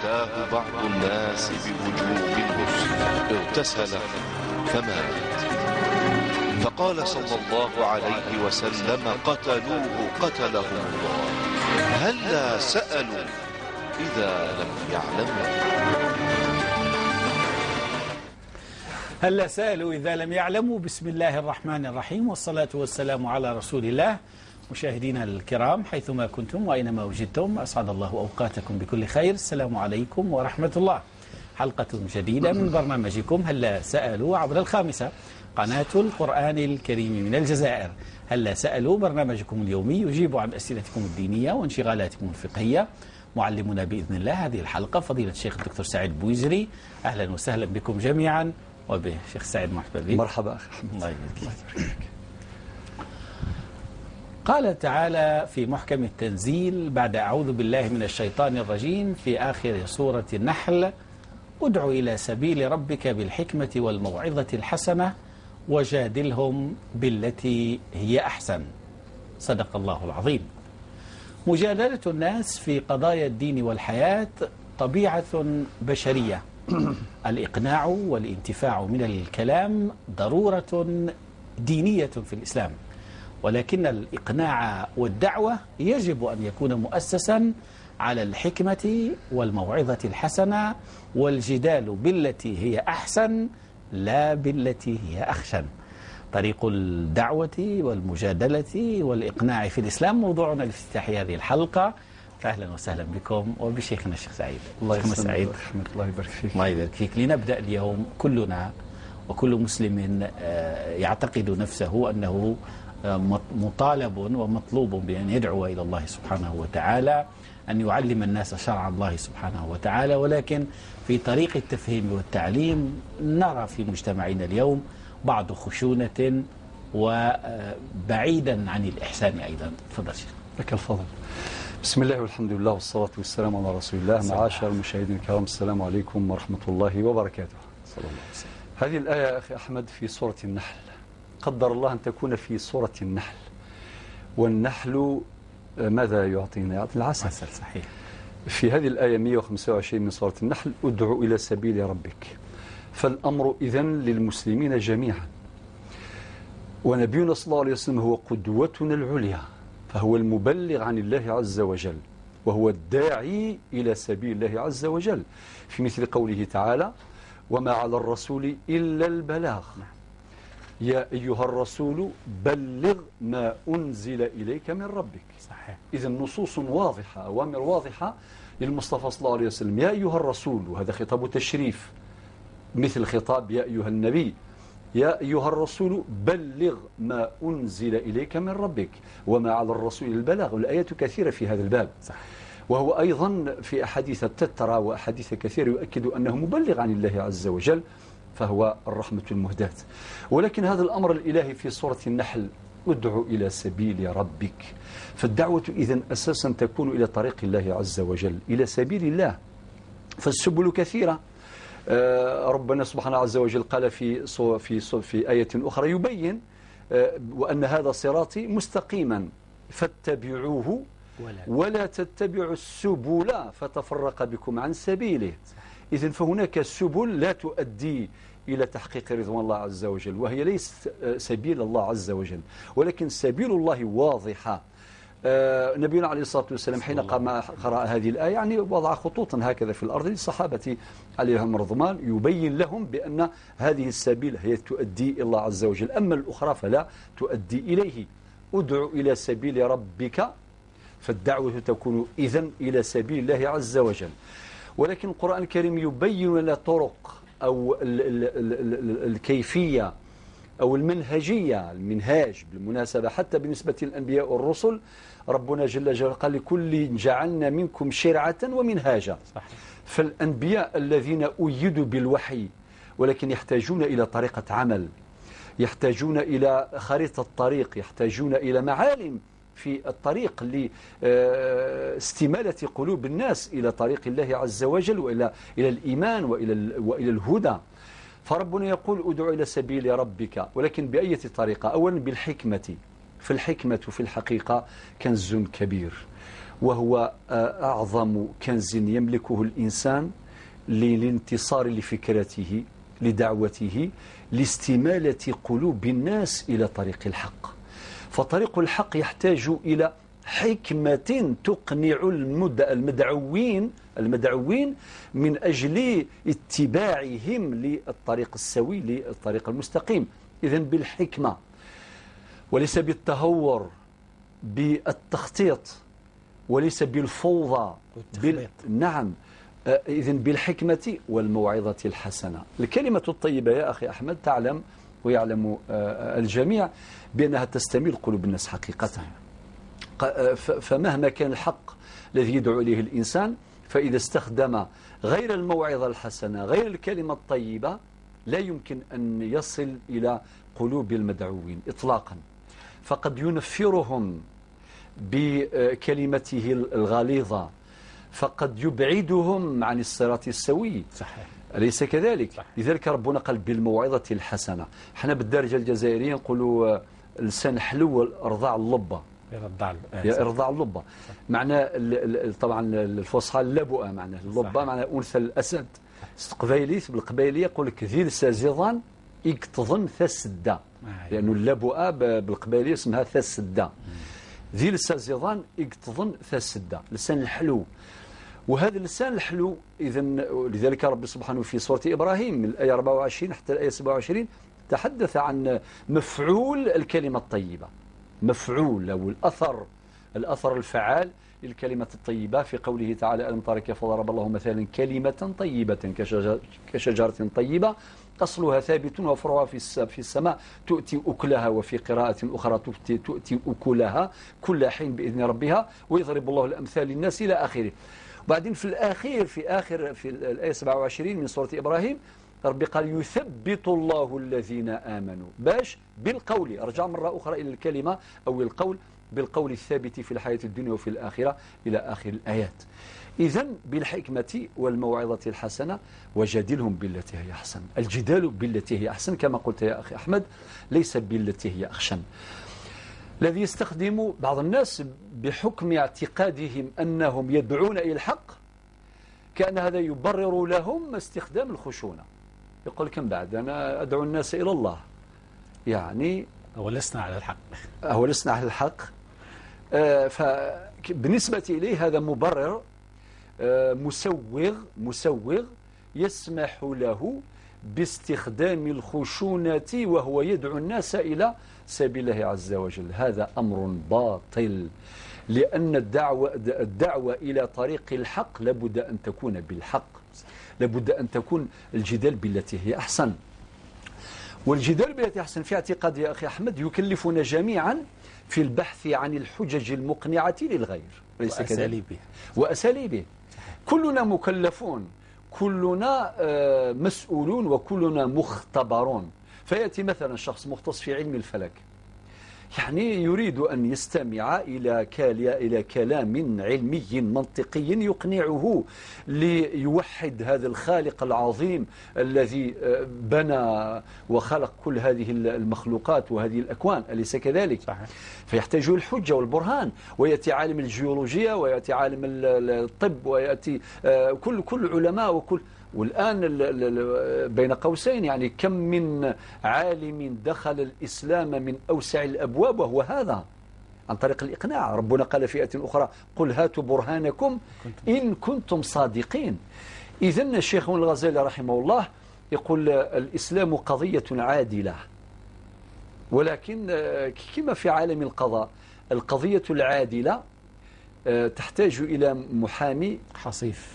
فأتاه بعض الناس بوجوب الغسل، اغتسل فمات. فقال صلى الله عليه وسلم: قتلوه قتلهم الله، هلا سألوا إذا لم يعلموا. هلا سألوا إذا لم يعلموا. بسم الله الرحمن الرحيم، والصلاة والسلام على رسول الله. مشاهدينا الكرام حيثما كنتم وأينما وجدتم، أسعد الله أوقاتكم بكل خير. السلام عليكم ورحمة الله. حلقة جديدة من برنامجكم هلا سألوا عبر الخامسة، قناة القرآن الكريم من الجزائر. هلا سألوا برنامجكم اليومي يجيب عن أسئلتكم الدينية وانشغالاتكم الفقهية. معلمنا بإذن الله هذه الحلقة فضيلة الشيخ الدكتور سعيد بويزري. أهلا وسهلا بكم جميعا. وبه شيخ سعيد، مرحبا بك. مرحبا أخي أحمد. الله يبارك فيك. قال تعالى في محكم التنزيل بعد أعوذ بالله من الشيطان الرجيم في آخر سورة النحل: ادع إلى سبيل ربك بالحكمة والموعظة الحسنة وجادلهم بالتي هي أحسن. صدق الله العظيم. مجادلة الناس في قضايا الدين والحياة طبيعة بشرية. الإقناع والانتفاع من الكلام ضرورة دينية في الإسلام، ولكن الإقناع والدعوة يجب أن يكون مؤسسا على الحكمة والموعظة الحسنة والجدال بالتي هي أحسن لا بالتي هي أخشن. طريق الدعوة والمجادلة والإقناع في الإسلام موضوعنا لافتتاح هذه الحلقة. فأهلا وسهلا بكم وبشيخنا الشيخ سعيد. الله يسلمك. الله يبارك فيك. الله يبارك فيك. لنبدأ اليوم كلنا وكل مسلم يعتقد نفسه أنه مطالب ومطلوب بأن يدعو إلى الله سبحانه وتعالى، أن يعلم الناس شرع الله سبحانه وتعالى، ولكن في طريق التفهيم والتعليم نرى في مجتمعنا اليوم بعض خشونة وبعيدا عن الإحسان أيضا. تفضل شيخ. لك الفضل. بسم الله والحمد لله والصلاة والسلام على رسول الله. معاشر المشاهدين الكرام، السلام عليكم ورحمة الله وبركاته. صلى الله عليه وسلم. هذه الآية أخي أحمد في سورة النحل. قدر الله أن تكون في سورة النحل. والنحل ماذا يعطينا؟ يعطي العسل. عسل، صحيح. في هذه الآية 125 من سورة النحل: ادعو إلى سبيل ربك. فالأمر إذن للمسلمين جميعا، ونبينا صلى الله عليه وسلم هو قدوتنا العليا، فهو المبلغ عن الله عز وجل، وهو الداعي إلى سبيل الله عز وجل، في مثل قوله تعالى: وما على الرسول إلا البلاغ، يا أيها الرسول بلغ ما أنزل إليك من ربك. صحيح. إذا نصوص واضحة، أوامر واضحة للمصطفى صلى الله عليه وسلم. يا أيها الرسول، وهذا خطاب تشريف مثل خطاب يا أيها النبي. يا أيها الرسول بلغ ما أنزل إليك من ربك وما على الرسول البلاغ. والآيات كثيرة في هذا الباب. صح. وهو أيضا في أحاديث التترى وأحاديث كثيرة يؤكد أنه مبلغ عن الله عز وجل، فهو الرحمة المهداة. ولكن هذا الأمر الإلهي في سورة النحل: ادعو إلى سبيل ربك. فالدعوة إذن أساسا تكون إلى طريق الله عز وجل، إلى سبيل الله. فالسبل كثيرة. ربنا سبحانه عز وجل قال في في في آية أخرى يبين وأن هذا صراطي مستقيما فاتبعوه ولا تتبعوا السبل فتفرق بكم عن سبيله. إذن فهناك سبل لا تؤدي إلى تحقيق رضوان الله عز وجل، وهي ليست سبيل الله عز وجل، ولكن سبيل الله واضحة. نبينا عليه الصلاة والسلام حين قام قرأ هذه الآية يعني وضع خطوطا هكذا في الأرض للصحابة عليهم الرضوان، يبين لهم بأن هذه السبيل هي تؤدي إلى الله عز وجل، أما الأخرى فلا تؤدي إليه. ادعو إلى سبيل ربك، فالدعوة تكون إذن إلى سبيل الله عز وجل. ولكن القرآن الكريم يبين لنا طرق أو الكيفية أو المنهجية، المنهاج بالمناسبة حتى بالنسبة للأنبياء والرسل. ربنا جل جلاله قال: لكل جعلنا منكم شرعة ومنهاجا. صحيح. فالأنبياء الذين أيدوا بالوحي ولكن يحتاجون إلى طريقة عمل، يحتاجون إلى خريطة الطريق، يحتاجون إلى معالم في الطريق لاستمالة قلوب الناس إلى طريق الله عز وجل وإلى الإيمان وإلى الهدى. فربنا يقول ادعو إلى سبيل ربك، ولكن بأية طريقة؟ أولا بالحكمة. فالحكمة في الحقيقة كنز كبير، وهو أعظم كنز يملكه الإنسان للانتصار لفكرته، لدعوته، لاستمالة قلوب الناس إلى طريق الحق. فطريق الحق يحتاج إلى حكمة تقنع المدعوين من أجل اتباعهم للطريق السوي، للطريق المستقيم. إذن بالحكمة وليس بالتهور، بالتخطيط وليس بالفوضى. نعم، إذن بالحكمة والموعظة الحسنة. الكلمة الطيبة يا أخي أحمد تعلم ويعلم الجميع بأنها تستميل قلوب الناس حقيقة. فمهما كان الحق الذي يدعو إليه الإنسان، فإذا استخدم غير الموعظة الحسنة، غير الكلمة الطيبة، لا يمكن أن يصل إلى قلوب المدعوين إطلاقا. فقد ينفرهم بكلمته الغليظة، فقد يبعدهم عن الصراط السوي. صحيح. أليس كذلك؟ صحيح. لذلك ربنا قال بالموعظة الحسنة. احنا بالدارجة الجزائرية نقولوا لسان حلو رضاع اللبة. يرضع اللبة، معنى طبعا الفصحى اللبؤة، معنى اللبة معنى أنثى الأسد. قبايلي بالقبايلية يقول لك ذي سازيضان يكتظن ثسدة، لأنه اللبؤة بالقبايلية اسمها ثسدة. ذي سازيضان يكتظن ثسدة، لسان الحلو. وهذا اللسان الحلو إذن لذلك رب سبحانه في سورة إبراهيم من الآية 24 حتى الآية 27 تحدث عن مفعول الكلمة الطيبة، مفعول أو الأثر الفعال للكلمة الطيبة في قوله تعالى: ألم تر كيف ضرب الله مثلا كلمة طيبة كشجرة طيبة أصلها ثابت وفرعها في السماء تؤتي أكلها، وفي قراءة أخرى تؤتي أكلها كل حين بإذن ربها، ويضرب الله الأمثال للناس إلى آخره. وبعدين في الأخير في الآية 27 من سورة إبراهيم ربي قال: يثبت الله الذين آمنوا باش بالقول. رجع مرة أخرى إلى الكلمة أو القول، بالقول الثابت في الحياة الدنيا وفي الآخرة إلى آخر الآيات. إذن بالحكمة والموعظة الحسنة وجادلهم بالتي هي أحسن. الجدال بالتي هي أحسن كما قلت يا أخي أحمد ليس بالتي هي أخشن. الذي يستخدم بعض الناس بحكم اعتقادهم أنهم يدعون إلى الحق كأن هذا يبرر لهم استخدام الخشونة. يقول كم بعد أنا أدعو الناس إلى الله، يعني ولسنا على الحق، ولسنا على الحق. فبالنسبة إليه هذا مبرر مسوغ يسمح له باستخدام الخشونة وهو يدعو الناس إلى سبيل الله عز وجل. هذا أمر باطل، لأن الدعوة إلى طريق الحق لابد أن تكون بالحق، لابد أن تكون الجدال بالتي هي أحسن. والجدال بالتي أحسن في اعتقادي يا أخي أحمد يكلفنا جميعا في البحث عن الحجج المقنعة للغير، ليس كذلك؟ وأساليبه. كلنا مكلفون، كلنا مسؤولون، وكلنا مختبرون. فيأتي مثلا شخص مختص في علم الفلك، يعني يريد أن يستمع إلى كلام علمي منطقي يقنعه ليوحد هذا الخالق العظيم الذي بنى وخلق كل هذه المخلوقات وهذه الأكوان، أليس كذلك؟ صحيح. فيحتاج الحجة والبرهان، ويأتي عالم الجيولوجيا، ويأتي عالم الطب، ويأتي كل علماء وكل. والآن بين قوسين يعني كم من عالم دخل الإسلام من أوسع الأبواب وهو هذا عن طريق الإقناع. ربنا قال في آية أخرى: قل هاتوا برهانكم إن كنتم صادقين. إذن الشيخ الغزالي رحمه الله يقول الإسلام قضية عادلة، ولكن كما في عالم القضاء القضية العادلة تحتاج إلى محامي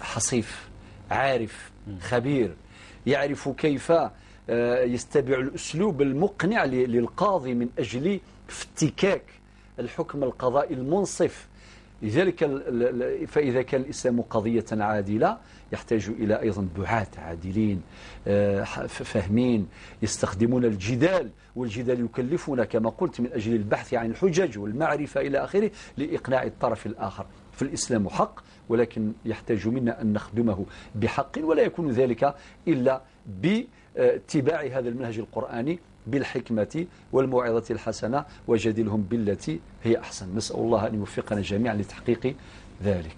حصيف عارف خبير، يعرف كيف يتبع الأسلوب المقنع للقاضي من أجل افتكاك الحكم القضائي المنصف. لذلك فإذا كان الإسلام قضية عادلة يحتاج إلى أيضا دعاة عادلين فاهمين يستخدمون الجدال، والجدال يكلفنا كما قلت من أجل البحث عن الحجج والمعرفة إلى آخره لإقناع الطرف الآخر. فالإسلام حق، ولكن يحتاج منا أن نخدمه بحق، ولا يكون ذلك إلا باتباع هذا المنهج القرآني بالحكمة والموعظة الحسنة وجادلهم بالتي هي أحسن. نسأل الله أن يوفقنا جميعا لتحقيق ذلك.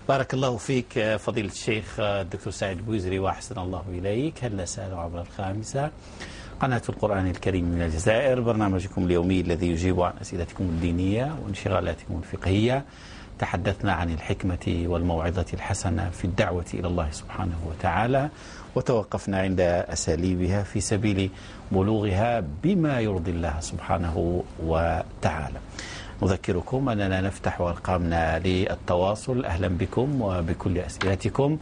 بارك الله فيك فضيلة الشيخ الدكتور سعيد بوزري، وأحسن الله إليك. هل نسأل عبر الخامسة قناة القرآن الكريم من الجزائر، برنامجكم اليومي الذي يجيب عن أسئلتكم الدينية وانشغالاتكم الفقهية. تحدثنا عن الحكمة والموعظة الحسنة في الدعوة إلى الله سبحانه وتعالى، وتوقفنا عند أساليبها في سبيل بلوغها بما يرضي الله سبحانه وتعالى. نذكركم أننا نفتح أرقامنا للتواصل. أهلا بكم وبكل أسئلتكم.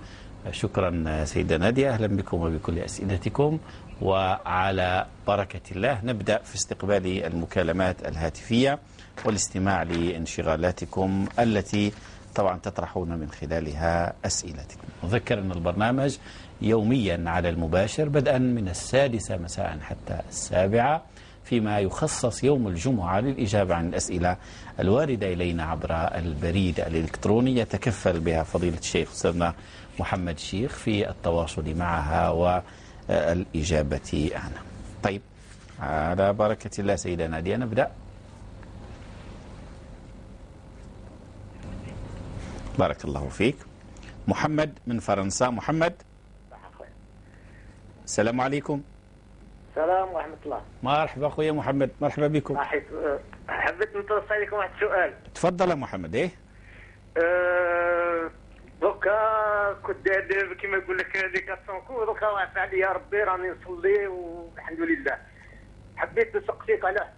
شكرا سيدة نادية، أهلا بكم وبكل أسئلتكم. وعلى بركة الله نبدأ في استقبال المكالمات الهاتفية والاستماع لانشغالاتكم التي طبعا تطرحون من خلالها أسئلتكم. أذكر أن البرنامج يوميا على المباشر بدءا من 6 مساء حتى 7، فيما يخصص يوم الجمعة للإجابة عن الأسئلة الواردة إلينا عبر البريد الإلكتروني، يتكفل بها فضيلة الشيخ أستاذنا محمد شيخ في التواصل معها والإجابة عنها. طيب، على بركة الله سيدة نادية نبدأ. بارك الله فيك. محمد من فرنسا. محمد، السلام عليكم. السلام ورحمة الله. مرحبا خويا محمد، مرحبا بكم. حبيت نتوصل عليكم واحد السؤال. تفضل يا محمد. ايه دوكا كنت داير كيما يقول لك les 400 coups، دوكا واقف عليا ربي راني نصلي والحمد لله. حبيت نسقسيك على واحد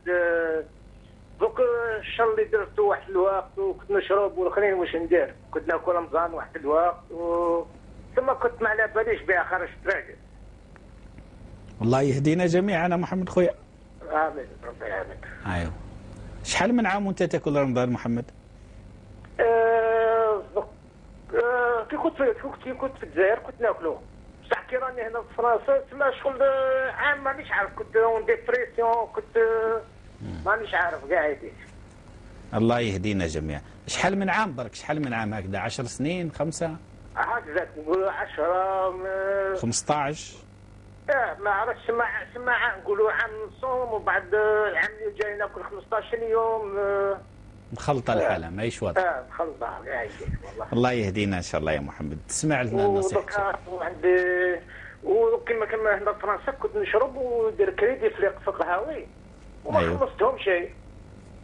دوك الشر اللي درته واحد الوقت، وكنت نشرب والاخرين واش ندير، كنت ناكل رمضان واحد الوقت ثم كنت ما على باليش بها، خرجت راجل. الله يهدينا جميعا يا محمد خويا. امين ربي يعينك. ايوه. شحال من عام وانت تاكل رمضان محمد؟ كي كنت في الجزائر كنت ناكلو، بصح كي راني هنا في فرنسا تما شغل عام مانيش عارف، كنت en dépression، كنت مانيش عارف كاع هذيك. الله يهدينا جميعا. شحال من عام برك، شحال من عام هكذا؟ 10 سنين، 5؟ هكذا نقولوا 10 15. ما عرفتش، ما نقولوا عام نصوم وبعد العام اللي جاي ناكل 15 يوم. مخلطه الحاله، ماهيش واضحه. مخلطه والله. الله يهدينا ان شاء الله يا محمد. تسمع لنا النصيحه. وعندي وكما كما هنا في فرنسا كنت نشرب وندير كريدي في القهاوي وما أيوه. خلصتهم شيء.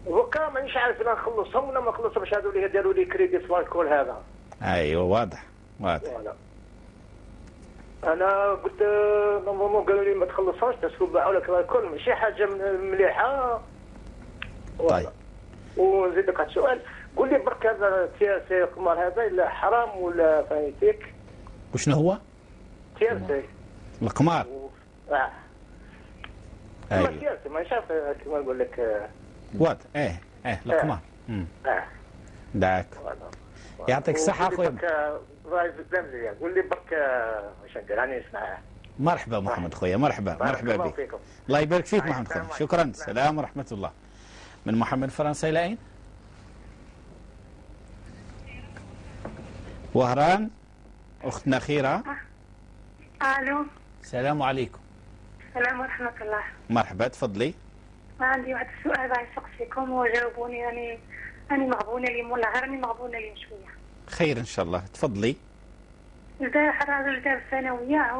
وكا مانيش عارف الا نخلصهم ولا ما نخلصهمش، هذو اللي داروا لي كريدي في l'alcool هذا. ايوه واضح واضح. انا قلت normalement قالوا لي ما تخلصهاش parce que باعوا لك l'alcool ماشي حاجه مليحه. طيب ونزيد لك واحد السؤال، قول لي برك هذا tiercé القمار هذا الا حرام ولا فايتك؟ وشنو هو؟ tiercé القمار. ايوه tiercé مانيش عارف كيما نقول لك. واضح. ايه ايه القمار. d'accord. يعطيك الصحة اخويا. قول لي برك واش ندير، راني نسمع. مرحبا محمد خويا، مرحبا مرحبا بك. الله يبارك فيك محمد خويا، شكرا. السلام ورحمة الله. من محمد فرنسا إلى أين؟ وهران. أختنا خيرة. ألو. السلام عليكم. السلام ورحمة الله. مرحبا، تفضلي. عندي واحد السؤال باغي نسقسيكم وجاوبوني، يعني أنا مغبونة اليوم ولا غير راني مغبونة اليوم شوية. خير إن شاء الله، تفضلي. البارح الراجل دار الثانوية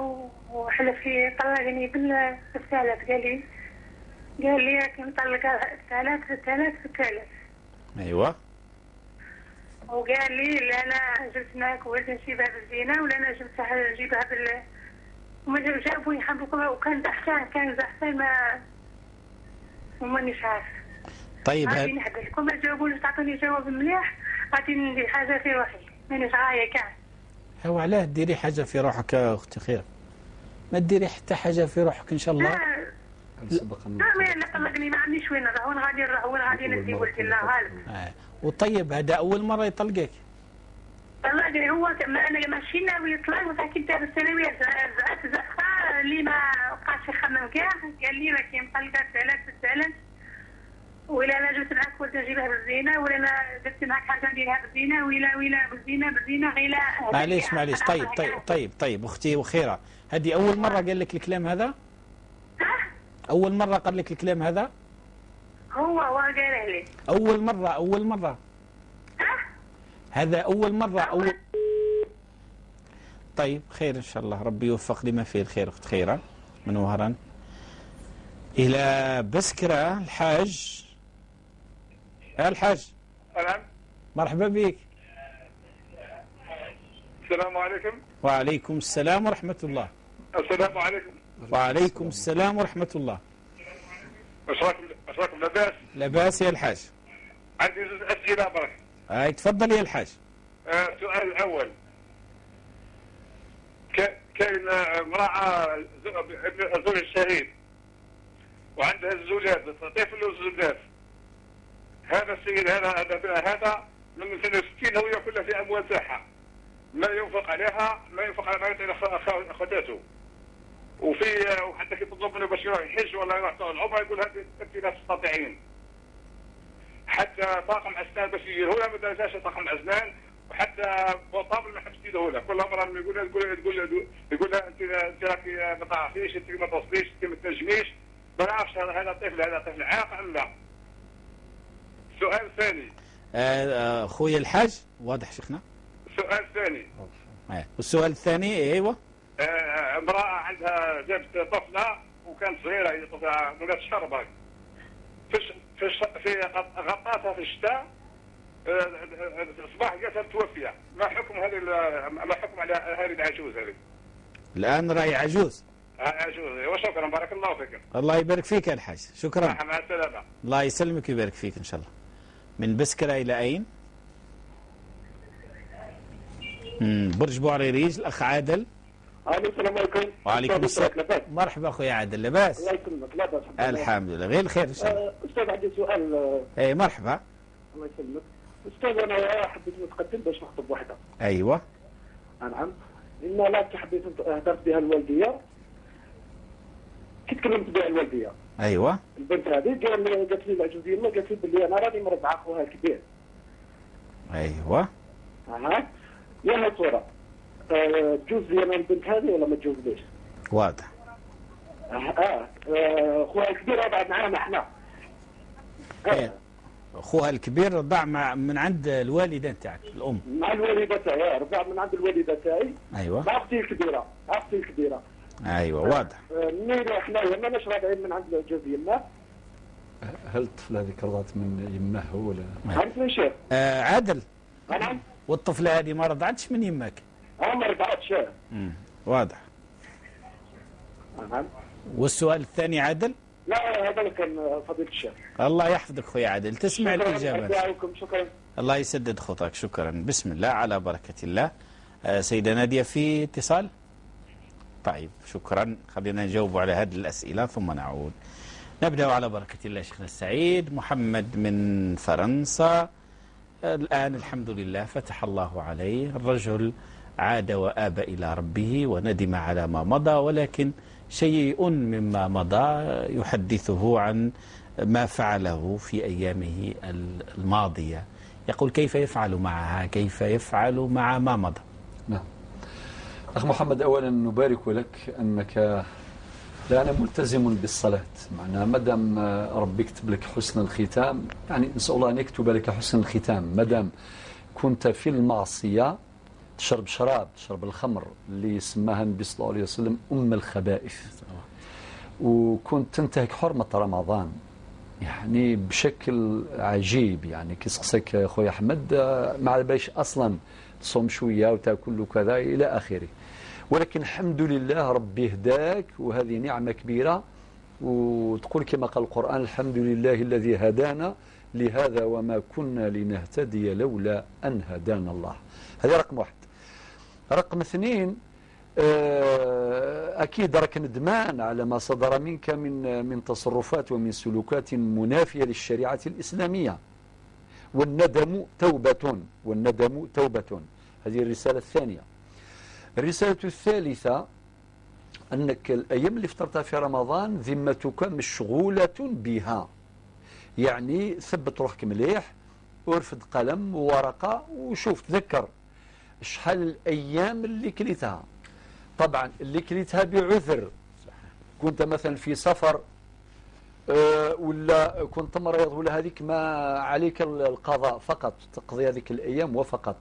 وحلف لي طلقني بالثلاث، قال لي راكي مطلقة ثلاث ثلاث ثلاث. أيوه. وقال لي لا أنا جبت معاك ولد نجيبها بالزينة ولا أنا جبتها نجيبها بال، وما جابوني حبوا، وكان زحفان كان زحفان ما ومانيش عارف. طيب غادي نحبس لكم ما جاوبونيش، تعطوني جواب مليح غادي ندير حاجة في روحي، مانيش غاية كاع. هو علاه ديري حاجة في روحك يا أختي خير؟ ما ديري حتى حاجة في روحك إن شاء الله. لا لا طلقني ما عنديش وين نروح، وين غادي نروح، وين غادي ندي ولدي الله غالب. وطيب هذا أول مرة يطلقك؟ طلقني هو، أنا ماشي ناوي يطلق، بصح كي دار الثانوية زعت زعفة اللي ما بقاش يخمم كاع، قال لي راكي مطلقة ثلاث ثلاث، ولا أنا جبت معاك ولد نجيبها بالزينة، ولا أنا جبت معاك حاجة نديرها بالزينة، ولا بالزينة بالزينة غير. معليش معليش. طيب طيب طيب طيب أختي وخيرة، هذه أول مرة قال لك الكلام هذا؟ أول مرة قال لك الكلام هذا؟ هو قاله لي. أول مرة، أول مرة. هذا أول مرة أول. طيب خير إن شاء الله، ربي يوفق لما فيه الخير. أخت خيرة من وهران. إلى بسكرة الحاج. الحاج. نعم. مرحبا بك. السلام عليكم. وعليكم السلام ورحمة الله. السلام عليكم. وعليكم السلام ورحمة الله. واش راكم لاباس؟ لاباس يا الحاج. عندي زوج أسئلة برك. هاي تفضل يا الحاج. السؤال الأول، كاين امرأة زوج الشهيد وعندها الزوجات، طفل وزوجات. هذا السيد هذا من 62 هو ياكل في أموال تاعها، ما ينفق عليها، ما ينفق على ما اخواتاته. وحتى كي تطلب منه باش يروح يحج ولا يروح العمرة يقول لها انت لا تستطيعين. حتى طاقم اسنان باش يديره لها ما دارتهاش طاقم اسنان، وحتى portable ما حبش يديره لها. كل مرة يقول لها يقول لها انت راكي ما تعرفيش، انت ما توصليش، انت ما تنجميش. ما نعرفش هذا طفل، هذا طفل عاق ام لا. السؤال الثاني خويا الحاج، واضح شيخنا؟ السؤال الثاني. والسؤال الثاني ايوه. امرأة عندها جابت طفلة وكانت صغيرة، هي طفلة ولات شهر برك. في غطاتها في الشتاء، الصباح لقاتها متوفية. ما حكم هذه، ما حكم على هذه العجوز هذه؟ الآن راهي عجوز. عجوز. وشكرا، بارك الله فيك. الله يبارك فيك يا الحاج، شكرا. مع السلامة. الله يسلمك ويبارك فيك إن شاء الله. من بسكرة إلى أين؟ برج بوعريريج، الأخ عادل. السلام عليكم. وعليكم السلام. مرحبا خويا عادل، لاباس؟ الله يسلمك، لاباس الحمد لله، غير الخير ان شاء الله. استاذ عندي سؤال. اي مرحبا. الله يسلمك استاذ، انا حبيت نتقدم باش نخطب وحده. ايوه. نعم، لان لا حبيت هدرت بها الوالدية، كي تكلمت بها الوالدية. ايوه. البنت هذه قالت لي العجوز يما، قالت لي بلي انا راني مرضعه خوها الكبير. ايوه. اها يا ترى تجوز لي انا البنت هذه ولا ما تجوزليش؟ واضح. خوها الكبير رضع معانا احنا. خوها الكبير رضع من عند الوالدة نتاعك الام. مع الوالدة تاعي، رضع من عند الوالدة تاعي. ايوه. مع اختي الكبيرة، اختي الكبيرة. ايوه واضح. منين حنايا ماناش راضعين من عند العجوز يماه. هل الطفلة هذيك رضعت من يماه ولا؟ عرفت شيخ؟ عادل. نعم. والطفله هذه ما رضعتش من يماك؟ ما رضعتش. واضح. نعم. والسؤال الثاني عادل؟ لا هذا كان فضيلة الشيخ. الله يحفظك خويا عادل، تسمع الإجابة. شكرا. الله يسدد خطاك، شكرا. بسم الله على بركة الله. سيدة نادية في اتصال؟ طيب شكرا، خلينا نجاوب على هذه الأسئلة ثم نعود. نبدأ على بركة الله شيخنا السعيد. محمد من فرنسا، الآن الحمد لله فتح الله عليه، الرجل عاد وآب إلى ربه وندم على ما مضى، ولكن شيء مما مضى يحدثه عن ما فعله في أيامه الماضية. يقول كيف يفعل معها، كيف يفعل مع ما مضى؟ نعم أخ محمد، أولا نبارك لك أنك لا ملتزم بالصلاة، معناها مادام ربي كتب لك حسن الختام، يعني نسأل الله أن يكتب لك حسن الختام. مادام كنت في المعصية تشرب شراب، تشرب الخمر اللي سماها النبي صلى الله عليه وسلم أم الخبائث، وكنت تنتهك حرمة رمضان يعني بشكل عجيب. يعني كي سقسك خويا أحمد ما على باليش أصلا تصوم شوية وتاكل وكذا إلى آخره، ولكن الحمد لله ربي هداك، وهذه نعمة كبيرة. وتقول كما قال القرآن: الحمد لله الذي هدانا لهذا وما كنا لنهتدي لولا أن هدانا الله. هذا رقم واحد. رقم اثنين، أكيد راك ندمان على ما صدر منك من تصرفات ومن سلوكات منافية للشريعة الإسلامية، والندم توبة، والندم توبة. هذه الرسالة الثانية. الرسالة الثالثة أنك الأيام اللي فطرتها في رمضان ذمتك مشغولة بها، يعني ثبت روحك مليح، وارفد قلم وورقة وشوف، تذكر شحال الأيام اللي كليتها. طبعا اللي كليتها بعذر، كنت مثلا في سفر ولا كنت مريض ولا هذيك، ما عليك القضاء فقط، تقضي هذيك الأيام وفقط.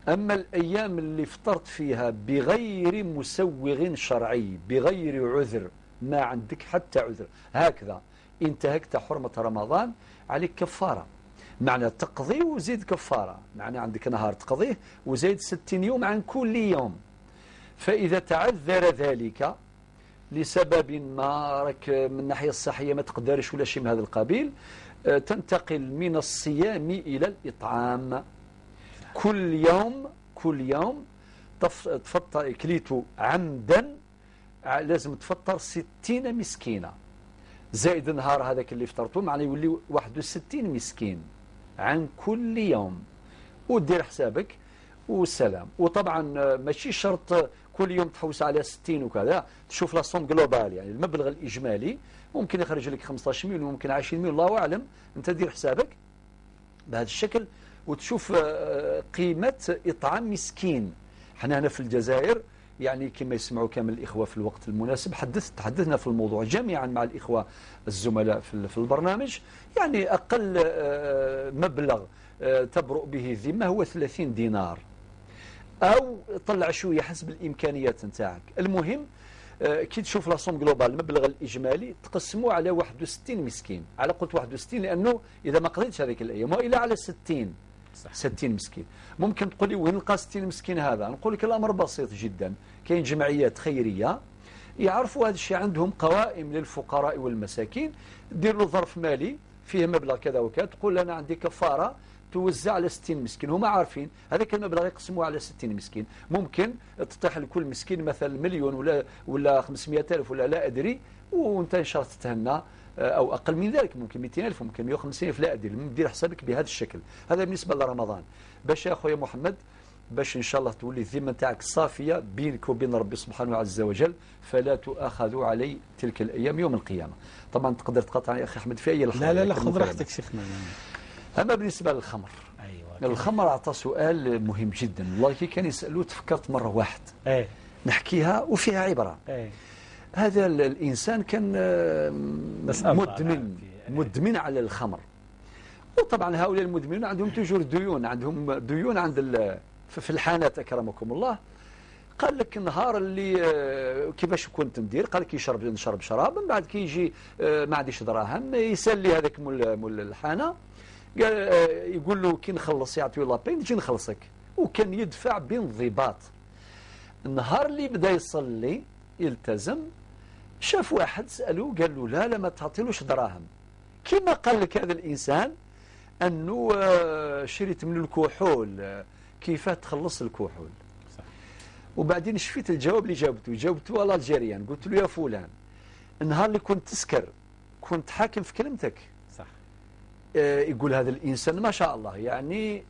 أما الأيام اللي فطرت فيها بغير مسوغ شرعي، بغير عذر، ما عندك حتى عذر، هكذا انتهكت حرمة رمضان، عليك كفارة. معنى تقضي وزيد كفارة، معنى عندك نهار تقضيه وزيد 60 يوم عن كل يوم. فإذا تعذر ذلك لسبب ما، راك من الناحية الصحية ما تقدرش ولا شيء من هذا القبيل، تنتقل من الصيام إلى الإطعام. كل يوم، كل يوم تفطر كليتو عمدا، لازم تفطر 60 مسكينة، زائد النهار هذاك اللي فطرته، معناه يولي 61 مسكين عن كل يوم، ودير حسابك والسلام. وطبعا ماشي شرط كل يوم تحوس على 60 وكذا، تشوف la somme globale، يعني المبلغ الإجمالي ممكن يخرج لك 15 مليون، ممكن 20 مليون، الله أعلم. أنت دير حسابك بهذا الشكل وتشوف قيمة إطعام مسكين. حنا هنا في الجزائر يعني كما يسمعوا كامل الإخوة في الوقت المناسب، تحدثنا في الموضوع جميعا مع الإخوة الزملاء في البرنامج، يعني أقل مبلغ تبرؤ به الذمة هو 30 دينار، أو طلع شوية حسب الإمكانيات نتاعك. المهم كي تشوف la somme globale، المبلغ الإجمالي، تقسمه على 61 مسكين. على قلت 61 لأنه إذا ما قضيتش هذيك الأيام، وإلا على 60. صح. 60 مسكين. ممكن تقول لي وين نلقى 60 مسكين هذا؟ نقول لك الأمر بسيط جدا، كاين جمعيات خيرية يعرفوا هذا الشيء، عندهم قوائم للفقراء والمساكين، دير له ظرف مالي فيه مبلغ كذا وكذا، تقول أنا عندي كفارة توزع على 60 مسكين، هما عارفين هذاك المبلغ يقسموه على 60 مسكين. ممكن تطيح لكل مسكين مثلا مليون ولا 500 ألف ولا لا أدري، وانت إن شاء الله تتهنى، أو أقل من ذلك، ممكن 200 ألف، ممكن 150 ألف، لا أدري. دير حسابك بهذا الشكل. هذا بالنسبة لرمضان. باش يا أخويا محمد، باش إن شاء الله تولي الذمة نتاعك صافية بينك وبين ربي سبحانه عز وجل، فلا تؤاخذوا علي تلك الأيام يوم القيامة. طبعا تقدر تقاطعني يا أخي أحمد في أي لحظة. لا لا لا، خذ راحتك شيخنا. أما بالنسبة للخمر، أيوة، الخمر أعطى سؤال مهم جدا، والله كي كان يسألوه تفكرت مرة واحد. أيه. نحكيها وفيها عبرة. أيه. هذا الإنسان كان مدمن، مدمن على الخمر. وطبعا هؤلاء المدمنون عندهم toujours ديون، عندهم ديون عند في الحانات أكرمكم الله. قال لك النهار اللي كيفاش كنت ندير؟ قال لك يشرب، نشرب شراب، من بعد كي يجي ما عنديش دراهم، يسال لي هذاك مول الحانه، قال يقول له كي نخلص يعطيو la paie نجي نخلصك، وكان يدفع بانضباط. النهار اللي بدا يصلي يلتزم، شاف واحد سأله قال له لا لا ما تعطيلوش دراهم. كما قال لك هذا الإنسان أنه شريت من الكحول، كيف تخلص الكحول؟ صح. وبعدين شفيت الجواب اللي جاوبته، جاوبته على l'algérienne، قلت له يا فلان النهار اللي كنت تسكر كنت حاكم في كلمتك. صح. يقول هذا الإنسان ما شاء الله، يعني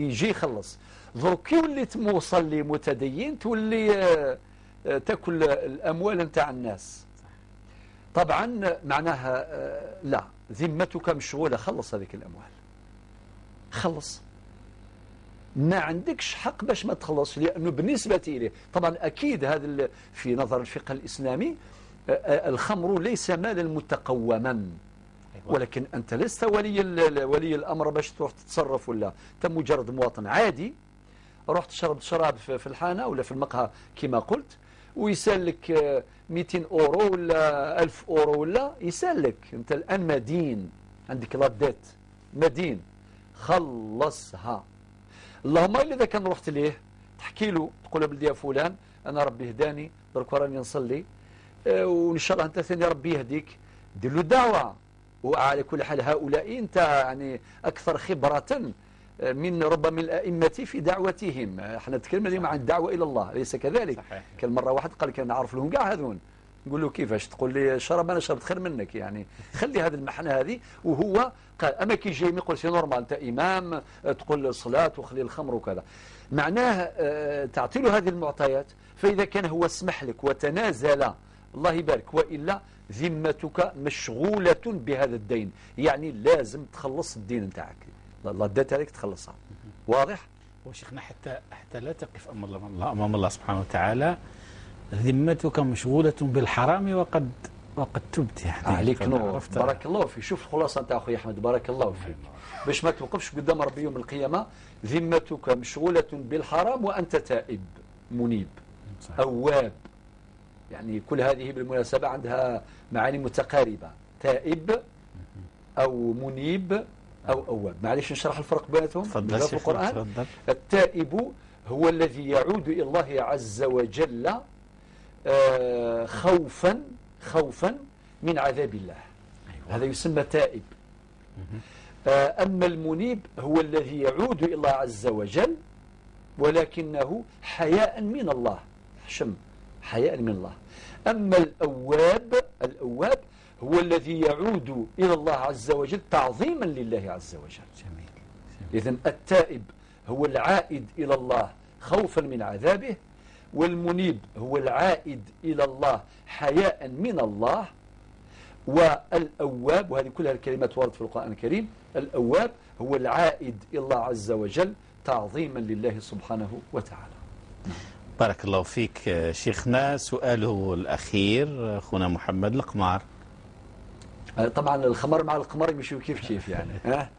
يجي يخلص. درك كي وليت مصلي متدين تولي تاكل الأموال نتاع الناس. طبعا معناها لا، ذمتك مشغولة، خلص هذيك الأموال، خلص، ما عندكش حق باش ما تخلص، لأنه بالنسبة إليه طبعا أكيد هذا في نظر الفقه الإسلامي الخمر ليس مالا متقوما، ولكن أنت لست ولي الأمر باش تروح تتصرف، ولا أنت مجرد مواطن عادي رحت تشرب شراب في الحانة ولا في المقهى كما قلت، ويسالك 200 أورو ولا 1000 أورو ولا يسالك، أنت الآن مدين، عندك la dette، مدين، خلصها. اللهم إلا إذا كان رحت ليه تحكي له تقول له بلدي يا فلان أنا ربي هداني درك راني نصلي، وإن شاء الله أنت ثاني ربي يهديك، دير له دعوة. وعلى كل حال هؤلاء أنت يعني أكثر خبرة من ربما الأئمة في دعوتهم. احنا نتكلم اليوم عن الدعوة إلى الله، أليس كذلك؟ صحيح. كان مرة واحد قال كان نعرف لهم كاع هذون، نقول له كيفاش تقول لي شرب، أنا شربت خير منك، يعني خلي هذه المحنة هذه. وهو قال أما كي جاي يقول c'est normal أنت إمام تقول الصلاة وخلي الخمر وكذا، معناه تعطي له هذه المعطيات. فإذا كان هو سمح لك وتنازل الله يبارك، وإلا ذمتك مشغولة بهذا الدين، يعني لازم تخلص الدين نتاعك، la dette هذيك تخلصها. واضح؟ وشيخنا حتى لا تقف امام الله سبحانه وتعالى ذمتك مشغولة بالحرام وقد وقد تبت يعني. عليك نور، بارك الله فيك. شوف الخلاصة نتاع اخويا احمد، بارك الله فيك، باش ما توقفش قدام ربي يوم القيامة ذمتك مشغولة بالحرام وانت تائب منيب. صحيح. اواب، يعني كل هذه بالمناسبة عندها معاني متقاربة، تائب او منيب او اواب. معليش نشرح الفرق بيناتهم في القران. تفضل. التائب هو الذي يعود الى الله عز وجل خوفا من عذاب الله. أيوة. هذا يسمى تائب. أما المنيب هو الذي يعود إلى الله عز وجل ولكنه حياء من الله، حشم، حياء من الله. أما الأواب هو الذي يعود إلى الله عز وجل تعظيما لله عز وجل. جميل. إذن التائب هو العائد إلى الله خوفا من عذابه، والمنيب هو العائد إلى الله حياء من الله، والأواب، وهذه كلها الكلمات وردت في القرآن الكريم، الأواب هو العائد إلى الله عز وجل تعظيما لله سبحانه وتعالى. بارك الله فيك شيخنا. سؤاله الأخير أخونا محمد، القمار. طبعا الخمر مع القمر يمشيو كيف كيف يعني. ها؟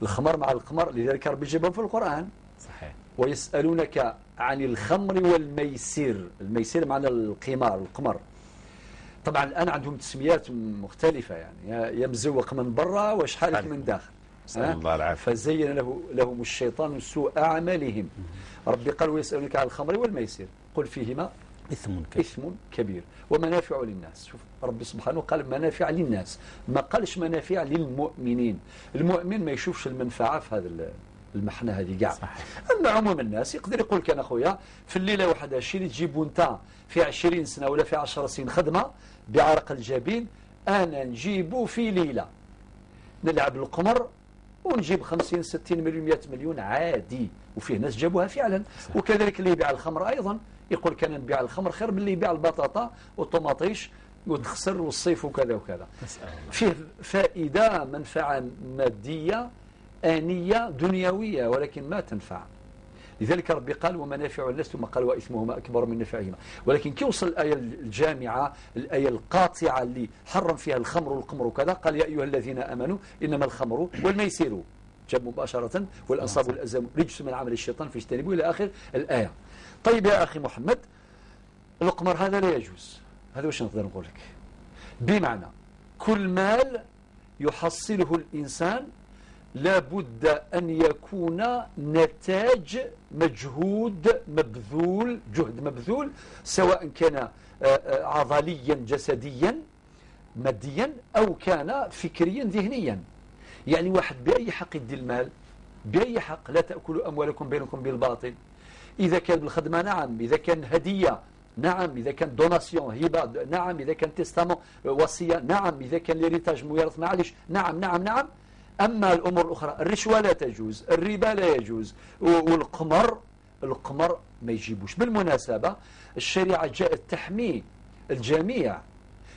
الخمر مع القمر، لذلك ربي جابهم في القرآن. صحيح. ويسألونك عن الخمر والميسر، الميسر معنى القمار، القمر. طبعا الآن عندهم تسميات مختلفة يعني، يا مزوق من برا وشحالك من داخل. نسأل الله العافية. فزين لهم الشيطان سوء أعمالهم. ربي قال ويسألونك عن الخمر والميسر قل فيهما إثم كبير ومنافع للناس. شوف ربي سبحانه قال منافع للناس، ما قالش منافع للمؤمنين. المؤمن ما يشوفش المنفعة في هذا المحنة هذه كاع. أما عموم الناس يقدر يقول كان أخويا في الليلة واحدة الشيء اللي تجيبو أنت في 20 سنة ولا في 10 سنين خدمة بعرق الجبين، أنا نجيبو في ليلة، نلعب القمر ونجيب 50 60 مليون 100 مليون عادي. وفيه ناس جابوها فعلا. صحيح. وكذلك اللي يبيع الخمر أيضا يقول كان نبيع الخمر خير من اللي يبيع البطاطا والطماطيش وتخسر والصيف وكذا وكذا. فيه فائدة، منفعة مادية آنية دنيوية، ولكن ما تنفع. لذلك ربي قال ومنافع الناس، ثم قال وإثمهما أكبر من نفعهما. ولكن كي وصل الآية الجامعة، الآية القاطعة اللي حرم فيها الخمر والقمر وكذا، قال يا أيها الذين آمنوا إنما الخمر والميسر، جاب مباشرة، والأنصاب والأزلام رجس من عمل الشيطان فاجتنبوه إلى آخر الآية. طيب يا أخي محمد، القمر هذا لا يجوز. هذا واش نقدر نقول لك؟ بمعنى كل مال يحصله الإنسان لابد أن يكون نتاج مجهود مبذول، جهد مبذول، سواء كان عضليا جسديا ماديا أو كان فكريا ذهنيا. يعني واحد بأي حق يدي المال؟ بأي حق؟ لا تأكلوا أموالكم بينكم بالباطل. إذا كان بالخدمة نعم، إذا كان هدية نعم، إذا كان donation هبة نعم، إذا كان testament وصية نعم، إذا كان l'héritage ميراث معلش نعم نعم نعم. أما الأمور الأخرى، الرشوة لا تجوز، الربا لا يجوز، والقمر، القمر ما يجيبوش. بالمناسبة الشريعة جاءت تحمي الجميع.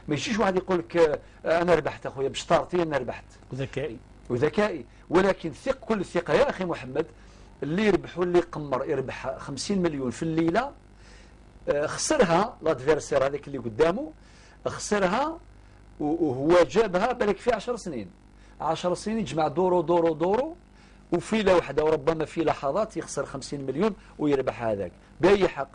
ما يجيش واحد يقول لك أنا ربحت أخويا بشطارتي، أنا ربحت وذكائي وذكائي. ولكن ثق كل الثقة يا أخي محمد، اللي يربح واللي قمر يربح 50 مليون في الليلة، خسرها l'adversaire هذاك اللي قدامه، خسرها وهو جابها بالك في 10 سنين، 10 سنين يجمع دورو دورو دورو، وفي ليلة واحدة وربما في لحظات يخسر 50 مليون ويربح هذاك. بأي حق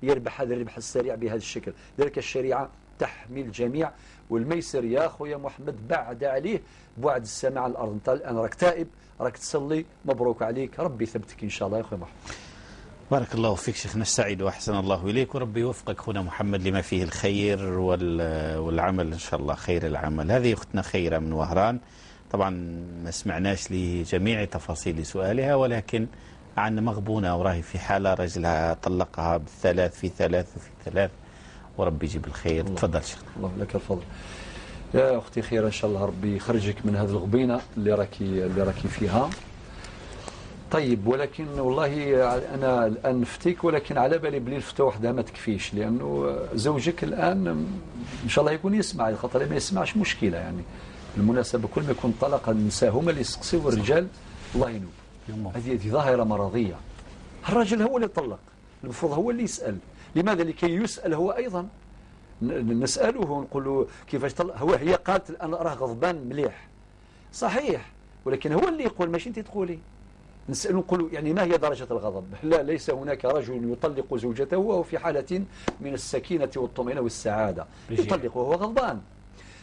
يربح هذا الربح السريع بهذا الشكل؟ لذلك الشريعة تحمي الجميع. والميسر يا خويا محمد بعد عليه بعد السماء على الأرض. أنت الآن راك تائب، راك تصلي، مبروك عليك، ربي يثبتك إن شاء الله يا خويا محمد. بارك الله فيك شيخنا السعيد وأحسن الله إليك، وربي يوفقك خونا محمد لما فيه الخير والعمل إن شاء الله، خير العمل. هذه أختنا خيرة من وهران، طبعا ما سمعناش لجميع تفاصيل سؤالها، ولكن عن مغبونة وراهي في حالة رجلها طلقها بالثلاث في ثلاث وفي ثلاث، وربي يجيب الخير. تفضل شيخنا. الله لك الفضل يا أختي خيرة، إن شاء الله ربي يخرجك من هذه الغبينة اللي راكي فيها. طيب، ولكن والله أنا الآن نفتيك، ولكن على بالي بلي الفتوى وحدها ما تكفيش، لأنه زوجك الآن إن شاء الله يكون يسمع، خاطر ما يسمعش مشكلة يعني. بالمناسبة كل ما يكون طلق النساء هما اللي يسقسيو الرجال الله ينوب. هذه ظاهرة مرضية. الرجل هو اللي طلق، المفروض هو اللي يسأل. لماذا؟ لكي يسأل هو أيضا. نسأله ونقول له كيفاش طلق. هو هي قالت الآن راه غضبان مليح، صحيح، ولكن هو اللي يقول ماشي أنت تقولي. نسأله نقول يعني ما هي درجة الغضب؟ لا، ليس هناك رجل يطلق زوجته وهو في حالة من السكينة والطمأنينة والسعادة، يطلق وهو غضبان.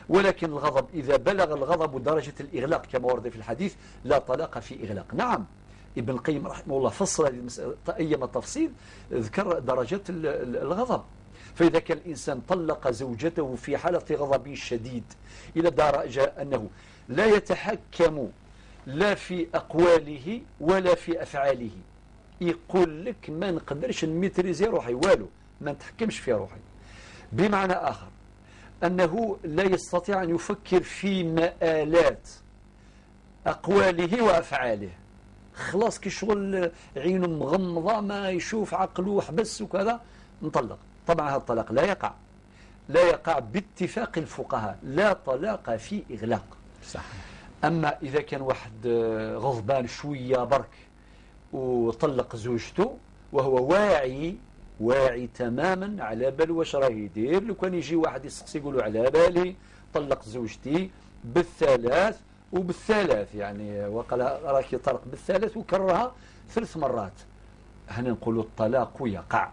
ولكن الغضب إذا بلغ الغضب درجة الإغلاق كما ورد في الحديث لا طلاق في إغلاق. نعم، ابن القيم رحمه الله فصل هذه المسألة أيما تفصيل، ذكر درجة الغضب. فإذا كان الإنسان طلق زوجته في حالة غضب شديد إلى درجة أنه لا يتحكم لا في أقواله ولا في أفعاله، يقول لك ما نقدرش نميتريزي روحي، والو ما نتحكمش في روحي، بمعنى آخر أنه لا يستطيع أن يفكر في مآلات أقواله وأفعاله، خلاص كي شغل عينه مغمضة ما يشوف، عقله حبس وكذا، نطلق. طبعا هذا الطلاق لا يقع، لا يقع باتفاق الفقهاء، لا طلاق في إغلاق. صح. أما إذا كان واحد غضبان شوية برك وطلق زوجته وهو واعي، واعي تماما على بال واش راه يدير، لو كان يجي واحد يسقسي يقول له على بالي طلق زوجتي بالثلاث وبالثلاث، يعني وقال راك يطلق بالثلاث وكررها 3 مرات، هنا نقولوا الطلاق يقع،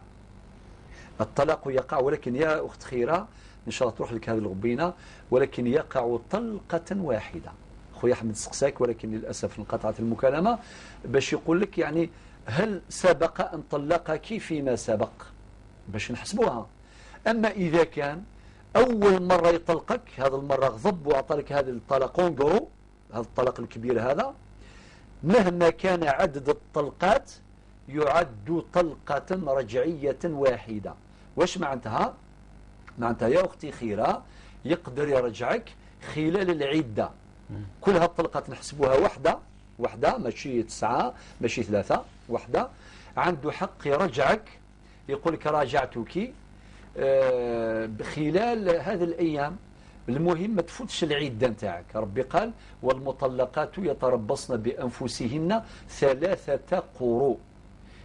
الطلاق يقع. ولكن يا أخت خيرة إن شاء الله تروح لك هذه الغبينة، ولكن يقع طلقة واحدة. خويا أحمد سقساك ولكن للأسف انقطعت المكالمة، باش يقول لك يعني هل سبق أن طلقك فيما سبق باش نحسبوها. أما إذا كان أول مرة يطلقك، هذا المرة غضب وأعطى لك هذا الطلاق اونغرو، هذا الطلاق الكبير هذا، مهما كان عدد الطلقات يعد طلقة رجعية واحدة. واش معناتها؟ معناتها يا أختي خيرة يقدر يرجعك خلال العدة، كل هالطلقات نحسبوها واحدة واحدة، ماشي 9 ماشي 3، واحدة. عنده حق يرجعك، يقول لك راجعتك خلال هذه الأيام، المهم ما تفوتش العدة نتاعك. ربي قال والمطلقات يتربصن بأنفسهن 3 قروء،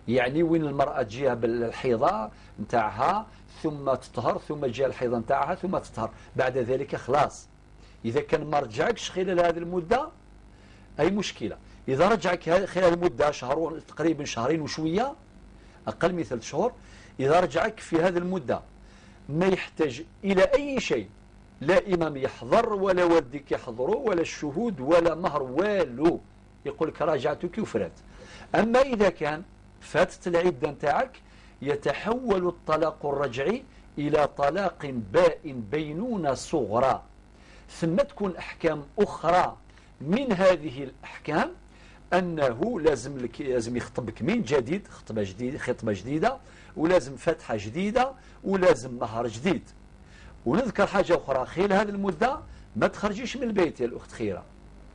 يعني وين المرأة تجيها بالحيضة نتاعها ثم تطهر، ثم تجيها الحيضة نتاعها ثم تطهر، بعد ذلك خلاص. إذا كان ما رجعكش خلال هذه المدة أي مشكلة. إذا رجعك خلال المدة شهر تقريبا، شهرين وشوية، أقل من 3 شهور، إذا رجعك في هذه المدة ما يحتاج إلى أي شيء، لا إمام يحضر ولا والدك يحضروا ولا الشهود ولا مهر والو، يقول لك راجعتك وفرات. أما إذا كان فاتت العدة نتاعك يتحول الطلاق الرجعي إلى طلاق بائن بينونة صغرى، ثم تكون أحكام أخرى من هذه الأحكام، أنه لازم يخطبك من جديد، خطبة جديدة، خطبة جديدة، ولازم فتحة جديدة، ولازم مهر جديد. ونذكر حاجة أخرى، خلال هذه المدة ما تخرجيش من البيت يا الأخت خيرة،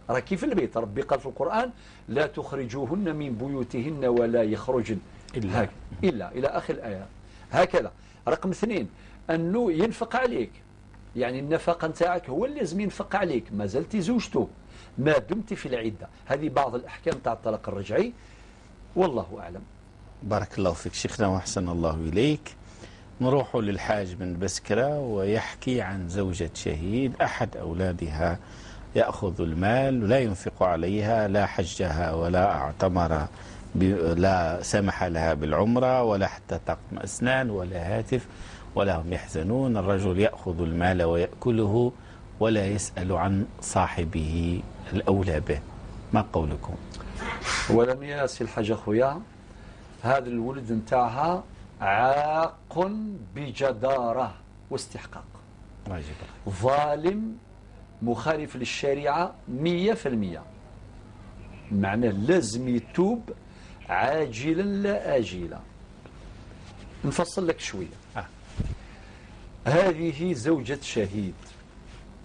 راكي في البيت. ربي قال في القرآن لا تخرجوهن من بيوتهن ولا يخرجن إلا إلى آخر الآية. هكذا. رقم 2 أنه ينفق عليك، يعني النفقة نتاعك هو اللي لازم ينفق عليك، ما زلت زوجته ما دمت في العدة. هذه بعض الأحكام تاع الطلاق الرجعي، والله أعلم. بارك الله فيك شيخنا وأحسن الله إليك. نروح للحاج بن بسكرة ويحكي عن زوجة شهيد، أحد أولادها يأخذ المال ولا ينفق عليها، لا حجها ولا اعتمر، لا سمح لها بالعمرة ولا حتى طقم أسنان ولا هاتف ولا هم يحزنون. الرجل يأخذ المال ويأكله ولا يسأل عن صاحبه الأولى به. ما قولكم؟ ولم ياسي الحاج أخويا، هذا الولد نتاعها عاق بجدارة واستحقاق، ظالم مخالف للشريعة 100%، معناه لازم يتوب عاجلا لا آجلا. نفصل لك شوية. هذه زوجة شهيد،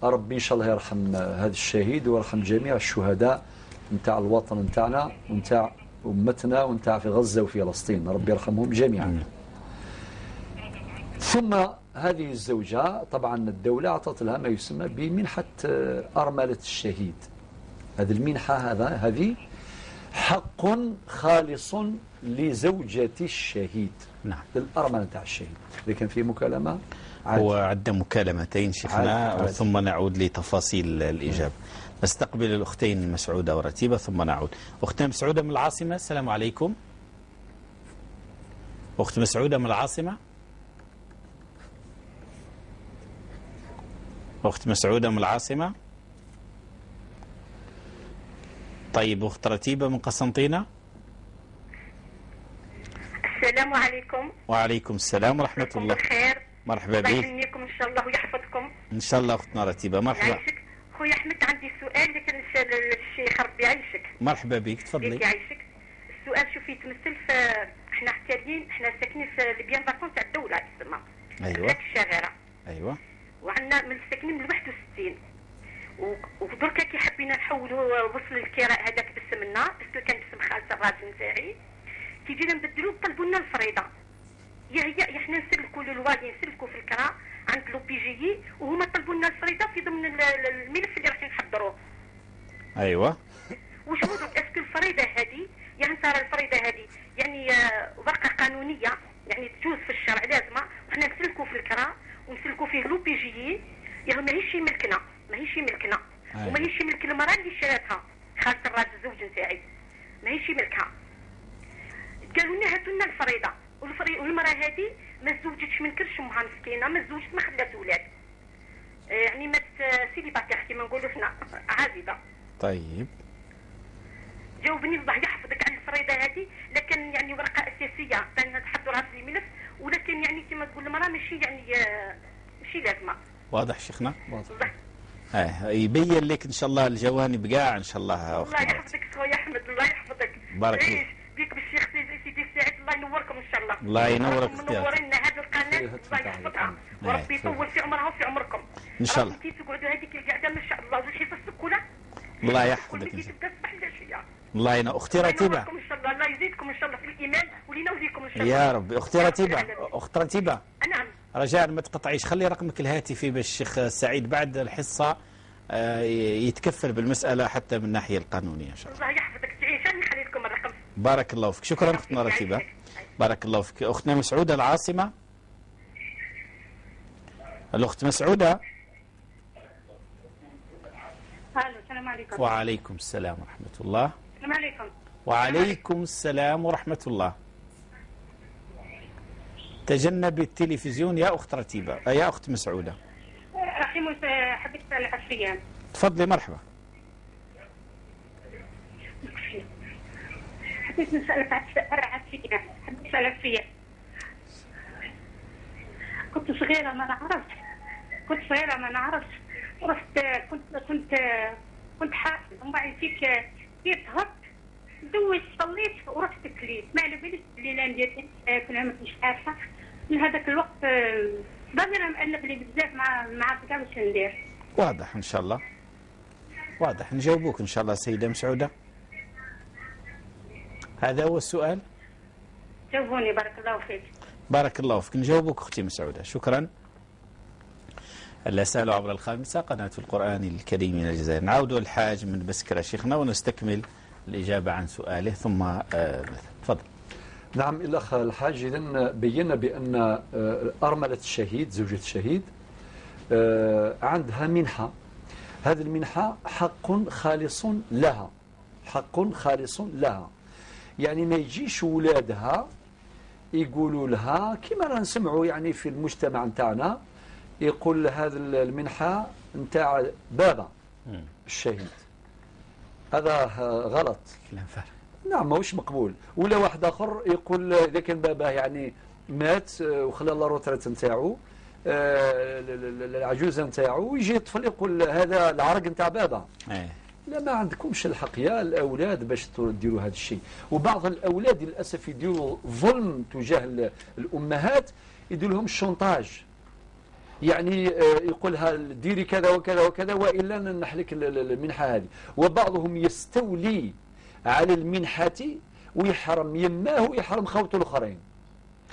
ربي إن شاء الله يرحم هذا الشهيد ويرحم جميع الشهداء نتاع الوطن نتاعنا ونتاع أمتنا ونتاع في غزة وفي فلسطين، ربي يرحمهم جميعا. ثم هذه الزوجة طبعا الدولة أعطت لها ما يسمى بمنحة أرملة الشهيد. هذه المنحة هذه حق خالص لزوجة الشهيد. نعم. للأرملة تاع الشهيد. إذا كان في مكالمة هو عندنا مكالمتين شيخنا ثم نعود لتفاصيل الإجابة. نستقبل الأختين مسعودة ورتيبة ثم نعود. أختنا مسعودة من العاصمة، السلام عليكم. أخت مسعودة من العاصمة، أخت مسعودة من العاصمة. طيب أخت رتيبة من قسنطينة. السلام عليكم. وعليكم السلام ورحمة الله. بخير. مرحبا بك. الله يهنيكم إن شاء الله ويحفظكم. إن شاء الله أختنا رتيبة، مرحبا. يعيشك خويا أحمد، عندي سؤال لكن الشيخ ربي يعيشك. مرحبا بك، تفضلي. يعيشك. السؤال شوفي يتمثل في احنا حكايين، احنا ساكنين في les biens vacants تاع الدولة تسمى. ايوه. الشاغرة. ايوه. وعندنا من ساكنين من 61 ودركا كي حبينا نحولوا وصل الكراء هذاك باسمنا، parce que كان باسم خالة الراجل نتاعي، كي جينا نبدلو طلبوا لنا الفريضة. يا هي احنا نسلكوا le loyer، نسلكوا في الكراء عند l'OPGI، وهما طلبوا لنا الفريضة في ضمن الملف اللي راح نحضروه. ايوه. واش هو درك est-ce que الفريضة هذه، يعني ترى الفريضة هذه يعني ورقة قانونية يعني تجوز في الشرع لازمه، وحنا نسلكوا في الكراء ونسلكوا فيه l'OPGI، يعني ماهيش ملكنا، ماهيش ملكنا. أيوة. وماهيش ملك المراة اللي شراتها خالة الراجل الزوج نتاعي، ماهيش ملكها. قالوا لنا هاتوا لنا الفريضة، والمراة هذه ما تزوجتش من كرش امها مسكينه، ما تزوجت ما خلات ولاد، يعني مات célibataire كيما نقولوا حنا، عازبه. طيب جاوبني الله يحفظك على الفريضة هذه، لكن يعني ورقة اساسية ثاني تحضرها في الملف، ولكن يعني كما تقول المراة ماشي يعني ماشي لازمه. واضح شيخنا؟ واضح. يبين لك ان شاء الله الجوانب كاع ان شاء الله. الله يحفظك خويا احمد، الله يحفظك. بارك الله فيك بالشيخ سيدي سعيد، الله ينوركم ان شاء الله. الله ينورك اختي، منورنا هذه القناة، الله يحفظها وربي يطول في عمرها وفي عمركم ان شاء الله. انت تقعدوا هذيك القعدة ما شاء الله والحصص كلها. الله يحفظك. تبدا الصباح العشية. الله ينور اختي رتيبه. ان شاء الله الله يزيدكم ان شاء الله في الايمان ولينا وليكم ان شاء الله يا ربي. اختي رتيبه، اخت رتيبه. نعم. رجاء ما تقطعيش، خلي رقمك الهاتفي باش الشيخ سعيد بعد الحصة يتكفل بالمسالة حتى من الناحية القانونية ان شاء الله. الله يحفظك، تعيش، انا نخلي لكم الرقم. بارك الله فيك، شكرا اختنا رتيبه. بارك الله فيك. اختنا مسعوده العاصمة. الاخت مسعوده. الو السلام عليكم. وعليكم السلام ورحمة الله. السلام عليكم. وعليكم السلام ورحمة الله. تجنبي التلفزيون يا أخت رتيبة، يا أخت مسعودة. أخي موسى، حبيت أسأل عفرية. تفضلي مرحبا. حبيت نسألك عفرية، حبيت نسأل عفرية. كنت صغيرة ما نعرفش، كنت صغيرة ما نعرفش، رحت كنت حافظ ومن بعد فيك كي طهرت دوشت صليت ورحت كليت، ما على باليش بلي لا ندير كنا ما كنتش عارفه. من هذاك الوقت ضميري مأنب لي بزاف، ما عرفت كاع واش ندير. واضح ان شاء الله، واضح نجاوبوك ان شاء الله سيده مسعوده. هذا هو السؤال؟ جاوبوني بارك الله فيك. بارك الله فيك، نجاوبوك اختي مسعوده، شكرا. الأسئلة عبر الخامسة قناة القرآن الكريم من الجزائر. نعود الحاج من بسكرة شيخنا ونستكمل الإجابة عن سؤاله ثم تفضل. نعم الأخ الحاج، إذن بينا بأن أرملة الشهيد زوجة الشهيد عندها منحة، هذه المنحة حق خالص لها، حق خالص لها، يعني ما يجيش ولادها يقولوا لها كما راه نسمعوا يعني في المجتمع نتاعنا، يقول هذه المنحة نتاع بابا الشهيد، هذا غلط. نعم ماهوش مقبول. ولا واحد آخر يقول إذا كان باباه يعني مات وخلى la retraite نتاعو العجوزة نتاعو، ويجي طفل يقول هذا العرق نتاع بابا. لا، ما عندكمش الحق يا الأولاد باش تديروا هذا الشيء. وبعض الأولاد للأسف يديروا ظلم تجاه الأمهات، يديروا لهم ال chantage، يعني يقولها ديري كذا وكذا وكذا وإلا نحلك المنحة هذه. وبعضهم يستولي على المنحة ويحرم يماه ويحرم خوته الآخرين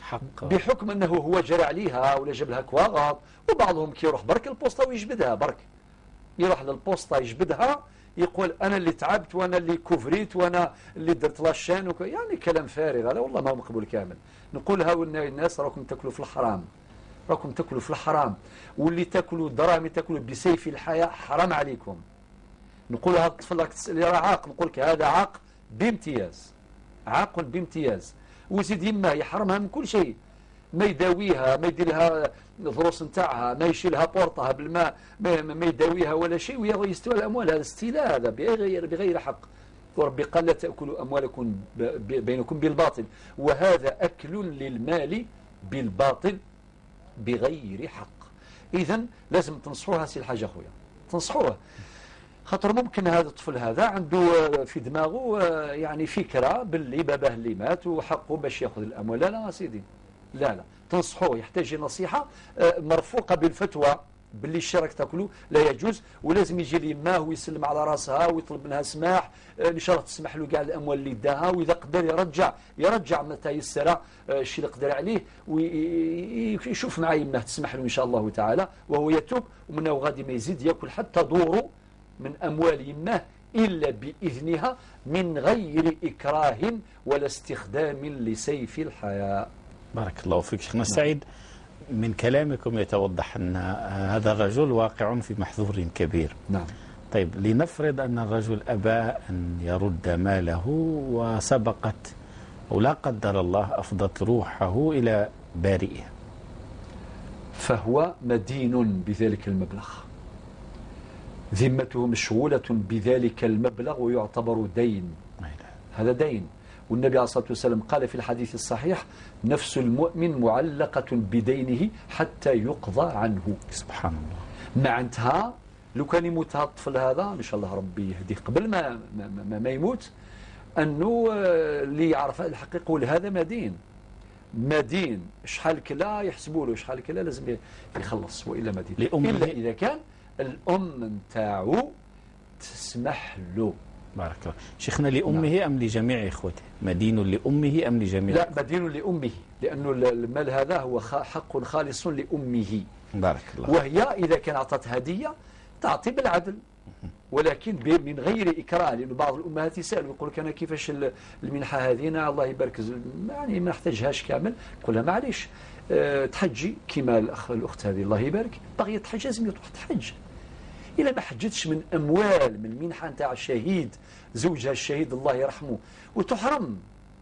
حق، بحكم أنه هو جرى عليها ولا جاب لها كواغط. وبعضهم كيروح برك البوسطة ويجبدها، برك يروح للبوسطة يجبدها، يقول انا اللي تعبت وانا اللي كوفريت وانا اللي درت la chaîne يعني كلام فارغ، هذا والله ما هو مقبول كامل. نقولها الناس راكم تاكلوا في الحرام، راكم تاكلوا في الحرام، واللي تاكلوا دراهم تاكلوا بسيف الحياة حرام عليكم. نقول هذا الطفل راك تسال راه عاق، نقول لك هذا عاق بامتياز، عاق بامتياز، وزيد يماه يحرمها من كل شيء، ما يداويها، ما يدير لها الضروس نتاعها، ما يشيلها بورطها بالماء، ما يداويها ولا شيء، ويستولى الاموال. هذا استيلاء، هذا بغير حق. وربي قال لا تاكلوا اموالكم بينكم بالباطل، وهذا اكل للمال بالباطل بغير حق. اذا لازم تنصحوها سي الحاج اخويا، تنصحوها، خاطر ممكن هذا الطفل هذا عنده في دماغه يعني فكرة باللي باباه اللي مات وحقه باش ياخذ الاموال. لا لا سيدي، لا لا، تنصحوه، يحتاج نصيحة مرفوقه بالفتوى باللي الشرك تاكلو لا يجوز، ولازم يجي ليماه ويسلم على راسها ويطلب منها سماح، ان شاء الله تسمح له كاع الاموال اللي داها، واذا قدر يرجع متى يسرى الشيء اللي قدر عليه، ويشوف مع يماه تسمح له ان شاء الله تعالى، وهو يتوب، ومنه غادي ما يزيد ياكل حتى دوره من اموال يماه الا باذنها من غير اكراه ولا استخدام لسيف الحياة. بارك الله فيك شيخنا السعيد. من كلامكم يتوضح أن هذا الرجل واقع في محظور كبير. نعم. طيب لنفرض أن الرجل أبى أن يرد ماله وسبقت أو لا قدر الله أفضت روحه إلى بارئها، فهو مدين بذلك المبلغ، ذمته مشغولة بذلك المبلغ ويعتبر دين، هذا دين. والنبي عليه الصلاة والسلام قال في الحديث الصحيح: نفس المؤمن معلقة بدينه حتى يقضى عنه. سبحان الله. معناتها لو كان يموت هذا الطفل هذا إن شاء الله ربي يهديه قبل ما, ما, ما, ما يموت، أنه اللي يعرف الحقيقة يقول هذا مدين، مدين شحال كلا يحسبوا له، شحال كلا لازم يخلص وإلا مدين، إلا إذا كان الأم نتاعو تسمح له. بارك الله شيخنا. لأمه نعم. أم لجميع إخوته؟ مدين لأمه أم لجميع؟ لا، مدين لأمه، لأنه المال هذا هو حق خالص لأمه. بارك الله. وهي إذا كان أعطت هدية تعطي بالعدل، ولكن من غير إكراه، لأن بعض الأمهات يسألوا يقول لك أنا كيفاش المنحة هذه، أنا الله يبارك يعني ما نحتاجهاش كامل. نقول لها معليش، تحجي كما الأخت هذه الله يبارك باغية تحج، لازم تروح تحج. إلا ما حجتش من أموال من المنحة نتاع الشهيد زوجها الشهيد الله يرحمه، وتحرم،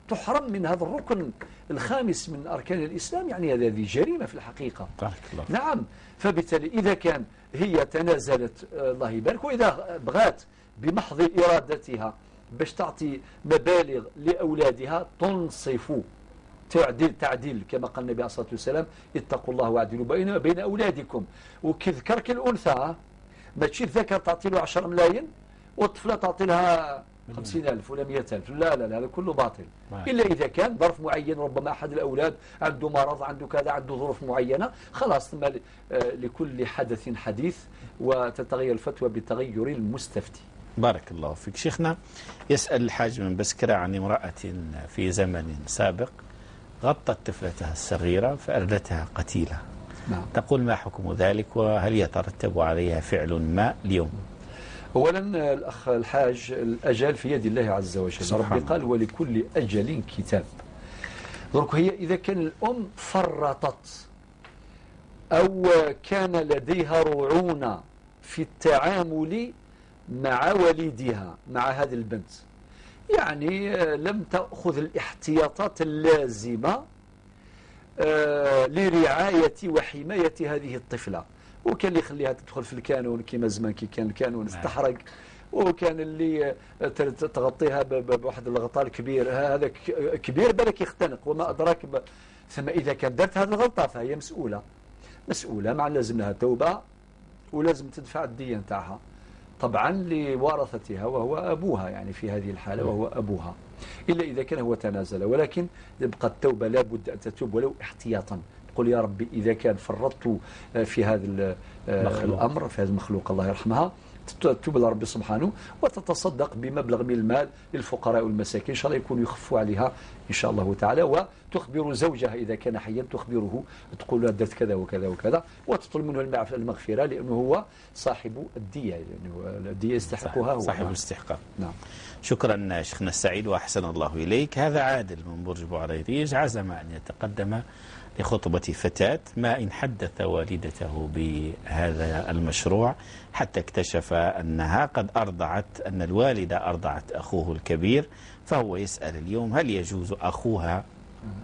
تحرم من هذا الركن الخامس من أركان الإسلام، يعني هذه جريمة في الحقيقة. الله. نعم. فبالتالي إذا كان هي تنازلت الله يبارك، وإذا بغات بمحض إرادتها باش تعطي مبالغ لأولادها تنصف، تعديل تعديل كما قال النبي عليه الصلاة والسلام: اتقوا الله واعدلوا بين أولادكم. وكذكرك الأنثى، ماشي الذكر تعطي له 10 ملايين والطفله تعطي لها 50,000 ولا 100,000، لا لا لا، هذا كله باطل. إلا إذا كان ظرف معين، ربما أحد الأولاد عنده مرض، عنده كذا، عنده ظروف معينة، خلاص ثم لكل حدث حديث، وتتغير الفتوى بتغير المستفتي. بارك الله فيك شيخنا. يسأل الحاج من بسكرة عن امرأة في زمن سابق غطت طفلتها الصغيرة فأردتها قتيلة. نعم. تقول ما حكم ذلك، وهل يترتب عليها فعل ما اليوم؟ أولا الأخ الحاج، الأجل في يد الله عز وجل، ربي قال ولكل أجل كتاب. درك هي إذا كان الأم فرطت أو كان لديها رعونة في التعامل مع والدها مع هذه البنت، يعني لم تأخذ الاحتياطات اللازمة لرعاية وحماية هذه الطفلة، وكان اللي يخليها تدخل في الكانون كما زمان كي كان الكانون تحرق، وكان اللي تغطيها بواحد الغطاء الكبير، هذا كبير بالك يختنق وما أدراك. ثم إذا كان دارت هذه الغلطة فهي مسؤولة، مسؤولة، مع لازم لها توبة ولازم تدفع الدية نتاعها طبعا لورثتها وهو أبوها، يعني في هذه الحالة وهو أبوها، إلا إذا كان هو تنازل. ولكن يبقى التوبة لابد أن تتوب ولو احتياطا، تقول يا ربي إذا كان فرطت في هذا الأمر في هذا المخلوق الله يرحمها، تتوب لربي سبحانه وتتصدق بمبلغ من المال للفقراء والمساكين، إن شاء الله يكون يخفوا عليها إن شاء الله تعالى. وتخبر زوجها إذا كان حيا، تخبره تقول له درت كذا وكذا وكذا، وتطلب منه المغفرة لأنه هو صاحب الدية، لأنه الدية يستحقها هو صاحب الاستحقاق. نعم. شكرا شيخنا السعيد وأحسن الله إليك. هذا عادل من برج بوعريريج عزم أن يتقدم لخطبة فتاة، ما إن حدث والدته بهذا المشروع حتى اكتشف أنها قد أرضعت، أن الوالدة أرضعت أخوه الكبير، فهو يسأل اليوم هل يجوز أخوها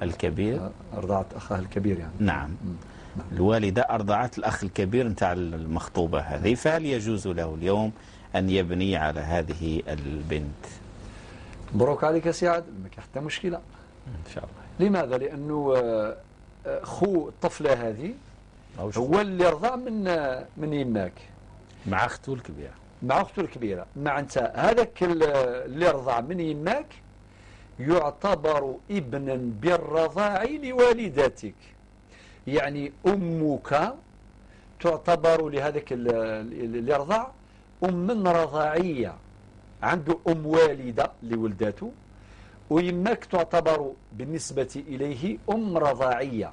الكبير؟ أرضعت أخاها الكبير يعني. نعم. الوالدة أرضعت الأخ الكبير نتاع المخطوبة هذه، فهل يجوز له اليوم أن يبني على هذه البنت؟ مبروك عليك يا سي عادل، ما كاين حتى مشكلة إن شاء الله. لماذا؟ لأنه خو الطفلة هذه هو اللي رضع من يماك مع أخته الكبيرة، مع أخته الكبيرة، مع أنت هذاك اللي رضع من يماك يعتبر ابنا بالرضاع لوالدتك، يعني أمك تعتبر لهذاك اللي رضع أم رضاعية، عنده أم والدة اللي ولدته، ويماك تعتبر بالنسبة إليه أم رضاعية.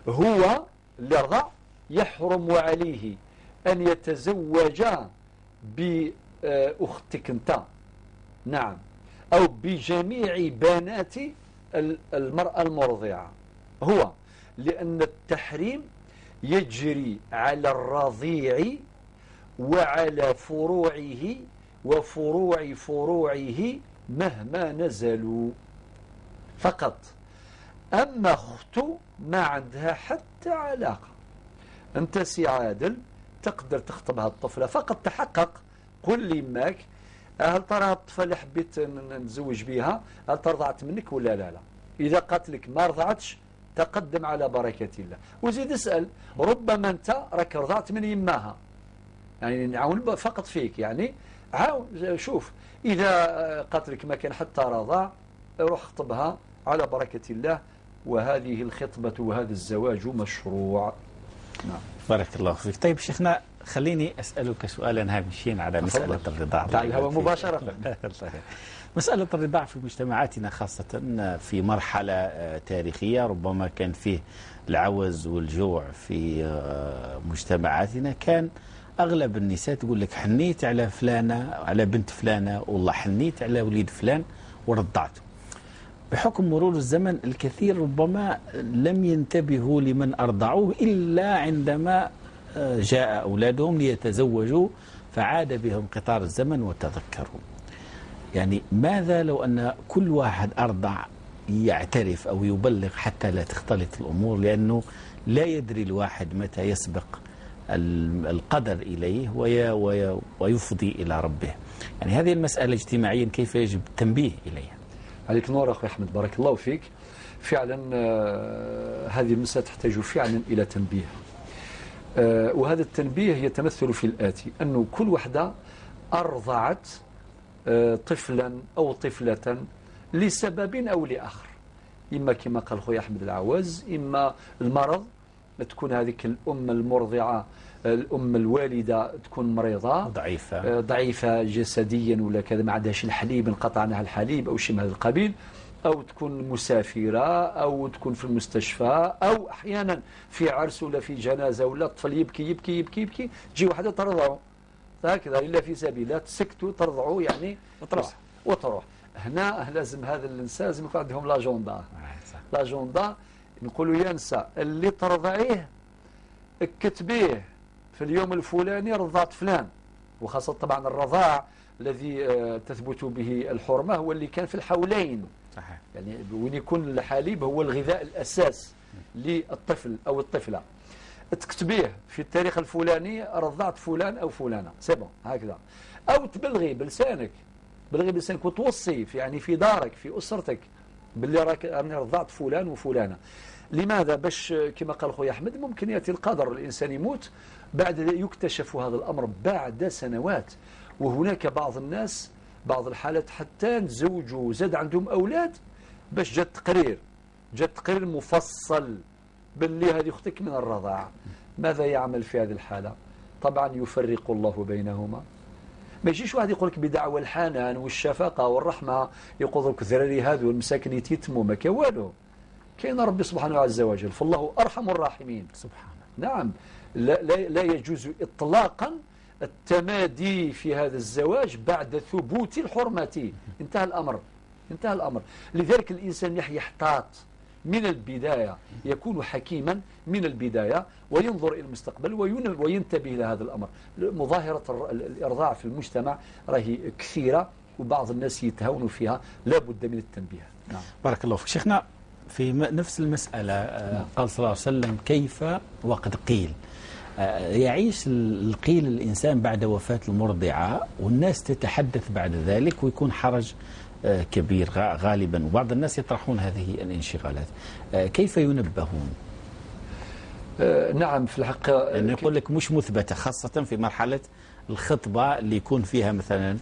هو اللي رضع يحرم عليه أن يتزوج بأختك أنت، نعم، أو بجميع بنات المرأة المرضعة، هو لأن التحريم يجري على الرضيع وعلى فروعه وفروع فروعه مهما نزلوا فقط. أما أخته ما عندها حتى علاقة. أنت سي عادل تقدر تخطبها الطفلة فقط، تحقق، قل ليماك هل ترى الطفلة اللي حبيت نتزوج بها هل ترضعت منك ولا لا؟ لا. إذا قالت لك ما رضعتش تقدم على بركة الله، وزيد اسأل، ربما أنت راك رضعت من يماها، يعني نعاون فقط فيك، يعني عاون شوف، إذا قالت لك ما كان حتى رضع روح خطبها على بركة الله، وهذه الخطبة وهذا الزواج مشروع. نعم. بارك الله فيك. طيب شيخنا خليني أسألك سؤالا هامشيا على مسألة الرضاعة. تعال هو مباشرة. مسألة الرضاعة في مجتمعاتنا خاصة في مرحلة تاريخية ربما كان فيه العوز والجوع في مجتمعاتنا، كان أغلب النساء تقول لك حنيت على فلانة، على بنت فلانة، والله حنيت على وليد فلان ورضعته. بحكم مرور الزمن الكثير ربما لم ينتبهوا لمن أرضعوه إلا عندما جاء أولادهم ليتزوجوا، فعاد بهم قطار الزمن وتذكروا. يعني ماذا لو أن كل واحد أرضع يعترف أو يبلغ حتى لا تختلط الأمور، لأنه لا يدري الواحد متى يسبق القدر إليه ويفضي إلى ربه. يعني هذه المسألة اجتماعيا كيف يجب التنبيه إليها؟ عليك نور أخي أحمد، بارك الله فيك. فعلا هذه المسألة تحتاج فعلا إلى تنبيه، وهذا التنبيه يتمثل في الآتي: أنه كل وحدة أرضعت طفلا أو طفلة لسبب أو لآخر، إما كما قال خويا أحمد العواز، إما المرض، تكون هذيك الأم المرضعة، الأم الوالدة تكون مريضة ضعيفة، ضعيفة جسديا ولا كذا، ما عندهاش الحليب، انقطع عنها الحليب أو شيء من هذا القبيل، أو تكون مسافرة، أو تكون في المستشفى، أو أحيانا في عرس ولا في جنازة، ولا الطفل يبكي يبكي يبكي يبكي، تجي واحدة ترضعه هكذا إلا في سبيل الله، تسكتوا ترضعوا يعني وتروح وتروح. هنا لازم هذا الإنسان لازم يكون عندهم l'agenda، l'agenda نقولوا يا نساء اللي ترضعيه كتبيه في اليوم الفلاني رضعت فلان، وخاصة طبعا الرضاع الذي تثبت به الحرمة هو اللي كان في الحولين. صحيح. يعني وين يكون الحليب هو الغذاء الأساس للطفل أو الطفلة، تكتبيه في التاريخ الفلاني رضعت فلان أو فلانة، c'est bon هكذا. أو تبلغي بلسانك، بلغي بلسانك وتوصي في يعني في دارك في أسرتك باللي راك أنا رضعت فلان وفلانة. لماذا؟ باش كما قال خويا أحمد ممكن يأتي القدر الإنسان يموت بعد يكتشف هذا الأمر بعد سنوات، وهناك بعض الناس بعض الحالات حتى تزوجوا زاد عندهم أولاد باش جا تقرير، جا تقرير مفصل باللي هذه أختك من الرضاعة. ماذا يعمل في هذه الحالة؟ طبعا يفرق الله بينهما، ما يجيش واحد يقول لك بدعوى الحنان والشفقة والرحمة يقول لك الذراري هذو المساكن يتيتموا، ما كان والو. كاين ربي سبحانه عز وجل، فالله أرحم الراحمين سبحانه. نعم، لا, لا, لا يجوز إطلاقا التمادي في هذا الزواج بعد ثبوت الحرمة. انتهى الأمر، انتهى الأمر. لذلك الإنسان يحتاط من البداية، يكون حكيما من البداية وينظر إلى المستقبل وينتبه لهذا الأمر. مظاهرة الإرضاع في المجتمع راهي كثيرة وبعض الناس يتهاونوا فيها، لا بد من التنبيه. نعم. بارك الله فيك شيخنا. في نفس المسألة قال صلى الله عليه وسلم كيف وقد قيل. يعيش القيل الإنسان بعد وفاة المرضعة والناس تتحدث بعد ذلك ويكون حرج كبير غالبا، وبعض الناس يطرحون هذه الانشغالات. كيف ينبهون؟ نعم، في الحقيقة لأنه يقول لك مش مثبتة، خاصة في مرحلة الخطبة اللي يكون فيها مثلا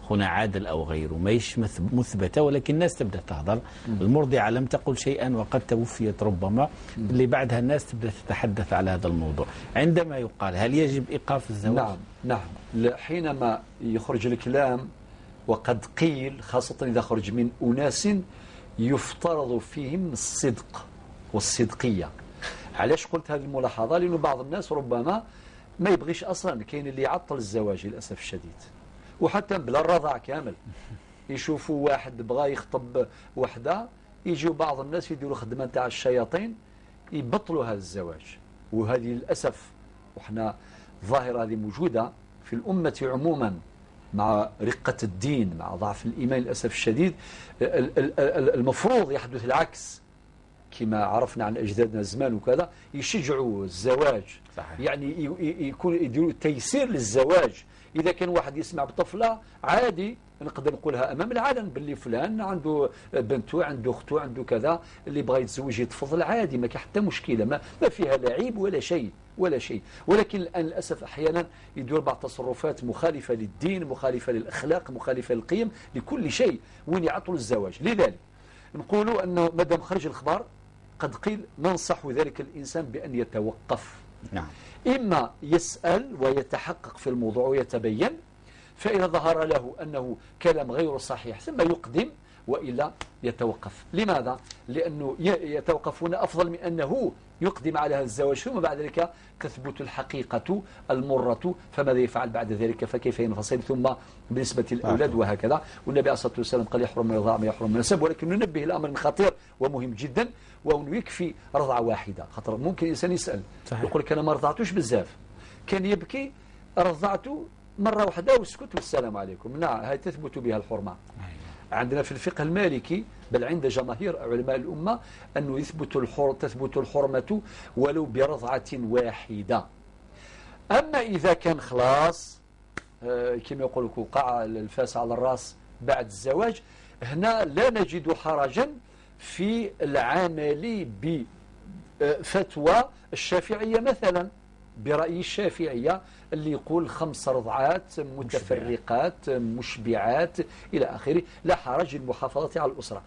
هنا عادل أو غيره، ماهيش مثبتة، ولكن الناس تبدأ تهضر. المرضعة لم تقل شيئا وقد توفيت ربما، اللي بعدها الناس تبدأ تتحدث على هذا الموضوع. عندما يقال هل يجب إيقاف الزواج؟ نعم نعم، حينما يخرج الكلام وقد قيل، خاصة إذا خرج من أناس يفترض فيهم الصدق والصدقية. علاش قلت هذه الملاحظة؟ لأنه بعض الناس ربما ما يبغيش أصلا، كاين اللي يعطل الزواج للأسف الشديد، وحتى بلا الرضع كامل. يشوفوا واحد بغى يخطب وحده، يجيو بعض الناس يديروا خدمة تاع الشياطين يبطلوا هذا الزواج. وهذه للأسف وحنا الظاهرة هذه موجودة في الأمة عموما، مع رقة الدين، مع ضعف الإيمان للأسف الشديد. المفروض يحدث العكس، كما عرفنا عن أجدادنا زمان وكذا، يشجعوا الزواج. صحيح. يعني يكون يديروا تيسير للزواج. إذا كان واحد يسمع بطفلة عادي نقدر نقولها أمام العلن باللي فلان عنده بنته، عنده أخته، عنده كذا، اللي بغى يتزوج يتفضل عادي، ما كان حتى مشكلة، ما فيها لعيب ولا شيء ولا شيء. ولكن الآن للأسف أحيانا يدور بعض تصرفات مخالفة للدين، مخالفة للأخلاق، مخالفة للقيم، لكل شيء، وين يعطل الزواج. لذلك نقولوا أنه مادام خرج الخبر قد قيل، ننصح ذلك الإنسان بأن يتوقف. نعم. إما يسأل ويتحقق في الموضوع ويتبين، فإذا ظهر له أنه كلام غير صحيح ثم يقدم، وإلا يتوقف. لماذا؟ لأنه يتوقفون أفضل من أنه يقدم على هذا الزواج ثم بعد ذلك تثبت الحقيقة المرة، فماذا يفعل بعد ذلك؟ فكيف ينفصل؟ ثم بالنسبة للأولاد وهكذا. والنبي عليه الصلاة والسلام قال يحرم من الرضاعة ما يحرم من النسب. ولكن ننبه الأمر خطير ومهم جدا، وأنه يكفي رضعة واحدة، خاطر ممكن الإنسان يسأل. صحيح. يقول لك أنا ما رضعتوش بزاف، كان يبكي، رضعته مرة واحدة واسكت والسلام عليكم. نعم، هذه تثبت بها الحرمة. عندنا في الفقه المالكي، بل عند جماهير علماء الأمة، أنه يثبت تثبت الحرمة ولو برضعة واحدة. أما إذا كان خلاص كما يقول لك وقع الفاس على الرأس بعد الزواج، هنا لا نجد حرجا في العمل بفتوى الشافعية مثلا، برأي الشافعية اللي يقول 5 رضعات متفرقات مشبعات إلى آخره، لا حرج المحافظة على الأسرة.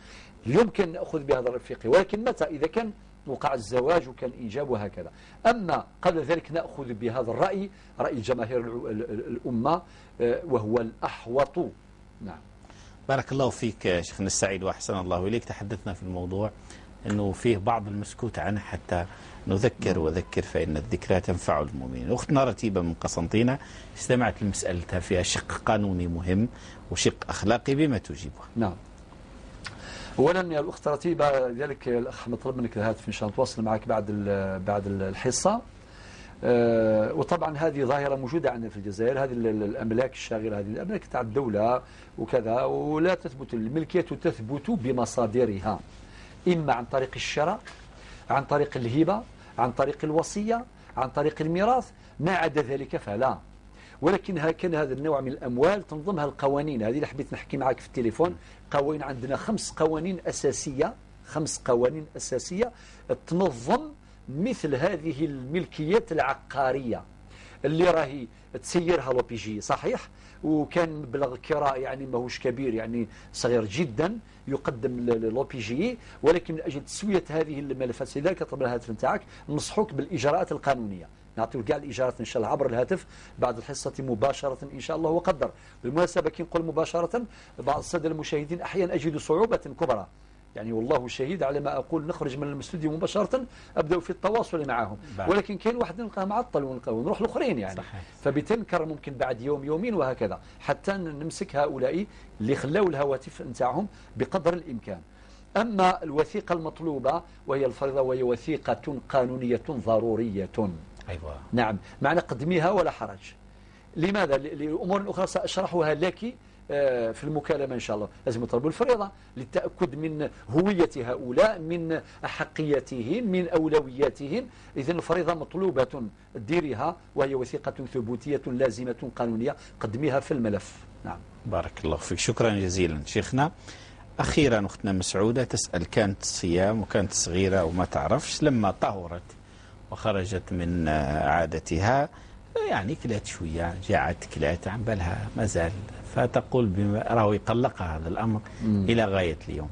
يمكن نأخذ بهذا الفقه، ولكن متى؟ إذا كان وقع الزواج وكان إيجاب وهكذا. أما قبل ذلك نأخذ بهذا الرأي، رأي جماهير الأمة، وهو الأحوط. نعم. بارك الله فيك شيخنا السعيد وأحسن الله إليك. تحدثنا في الموضوع أنه فيه بعض المسكوت عنه حتى نذكر وذكر فإن الذكرى تنفع المؤمنين. أختنا رتيبة من قسنطينة استمعت لمسألتها، فيها شق قانوني مهم وشق أخلاقي، بما تجيبه؟ نعم. أولا يا الأخت رتيبة، ذلك الأخ أحمد طلب منك الهاتف إن شاء الله نتواصل معك بعد الحصة. وطبعا هذه ظاهرة موجودة عندنا في الجزائر، هذه الأملاك الشاغرة، هذه الأملاك تاع الدولة وكذا، ولا تثبت الملكية، تثبت بمصادرها، إما عن طريق الشراء، عن طريق الهبة، عن طريق الوصية، عن طريق الميراث، ما عدا ذلك فلا. ولكن كان هذا النوع من الأموال تنظمها القوانين. هذه اللي حبيت نحكي معك في التليفون. قوانين عندنا 5 قوانين أساسية، 5 قوانين أساسية تنظم مثل هذه الملكيات العقارية اللي راهي تسيرها l'OPGI، صحيح، وكان مبلغ كراء يعني ماهوش كبير، يعني صغير جدا يقدم l'OPGI، ولكن من اجل تسويه هذه الملفات لذلك طلب الهاتف نتاعك ننصحوك بالاجراءات القانونية. نعطيو كاع الاجراءات ان شاء الله عبر الهاتف بعد الحصة مباشرة ان شاء الله وقدر. بالمناسبة كي نقول مباشرة بعض السادة المشاهدين احيانا اجد صعوبة كبرى، يعني والله شهيد على ما اقول، نخرج من الاستوديو مباشرة ابدا في التواصل معهم، ولكن كاين واحد نلقاه معطل ونلقاه ونروح الاخرين يعني. صحيح. فبتنكر ممكن بعد يوم يومين وهكذا حتى نمسك هؤلاء اللي خلاو الهواتف نتاعهم بقدر الامكان. اما الوثيقة المطلوبة وهي الفريضة، وهي وثيقة قانونية ضرورية. ايوه نعم، معنى قدميها ولا حرج. لماذا؟ لامور اخرى ساشرحها لك في المكالمة إن شاء الله. لازم يطلبوا الفريضة للتأكد من هوية هؤلاء، من أحقيتهم، من أولوياتهم. إذن الفريضة مطلوبة ديرها، وهي وثيقة ثبوتية لازمة قانونية، قدميها في الملف. نعم بارك الله فيك، شكرا جزيلا شيخنا. أخيرا أختنا مسعودة تسأل، كانت الصيام وكانت صغيرة وما تعرفش، لما طهرت وخرجت من عادتها يعني كلات شوية، جاعت كلات عن بالها مازال، فتقول بما راهو يقلقها هذا الأمر إلى غاية اليوم.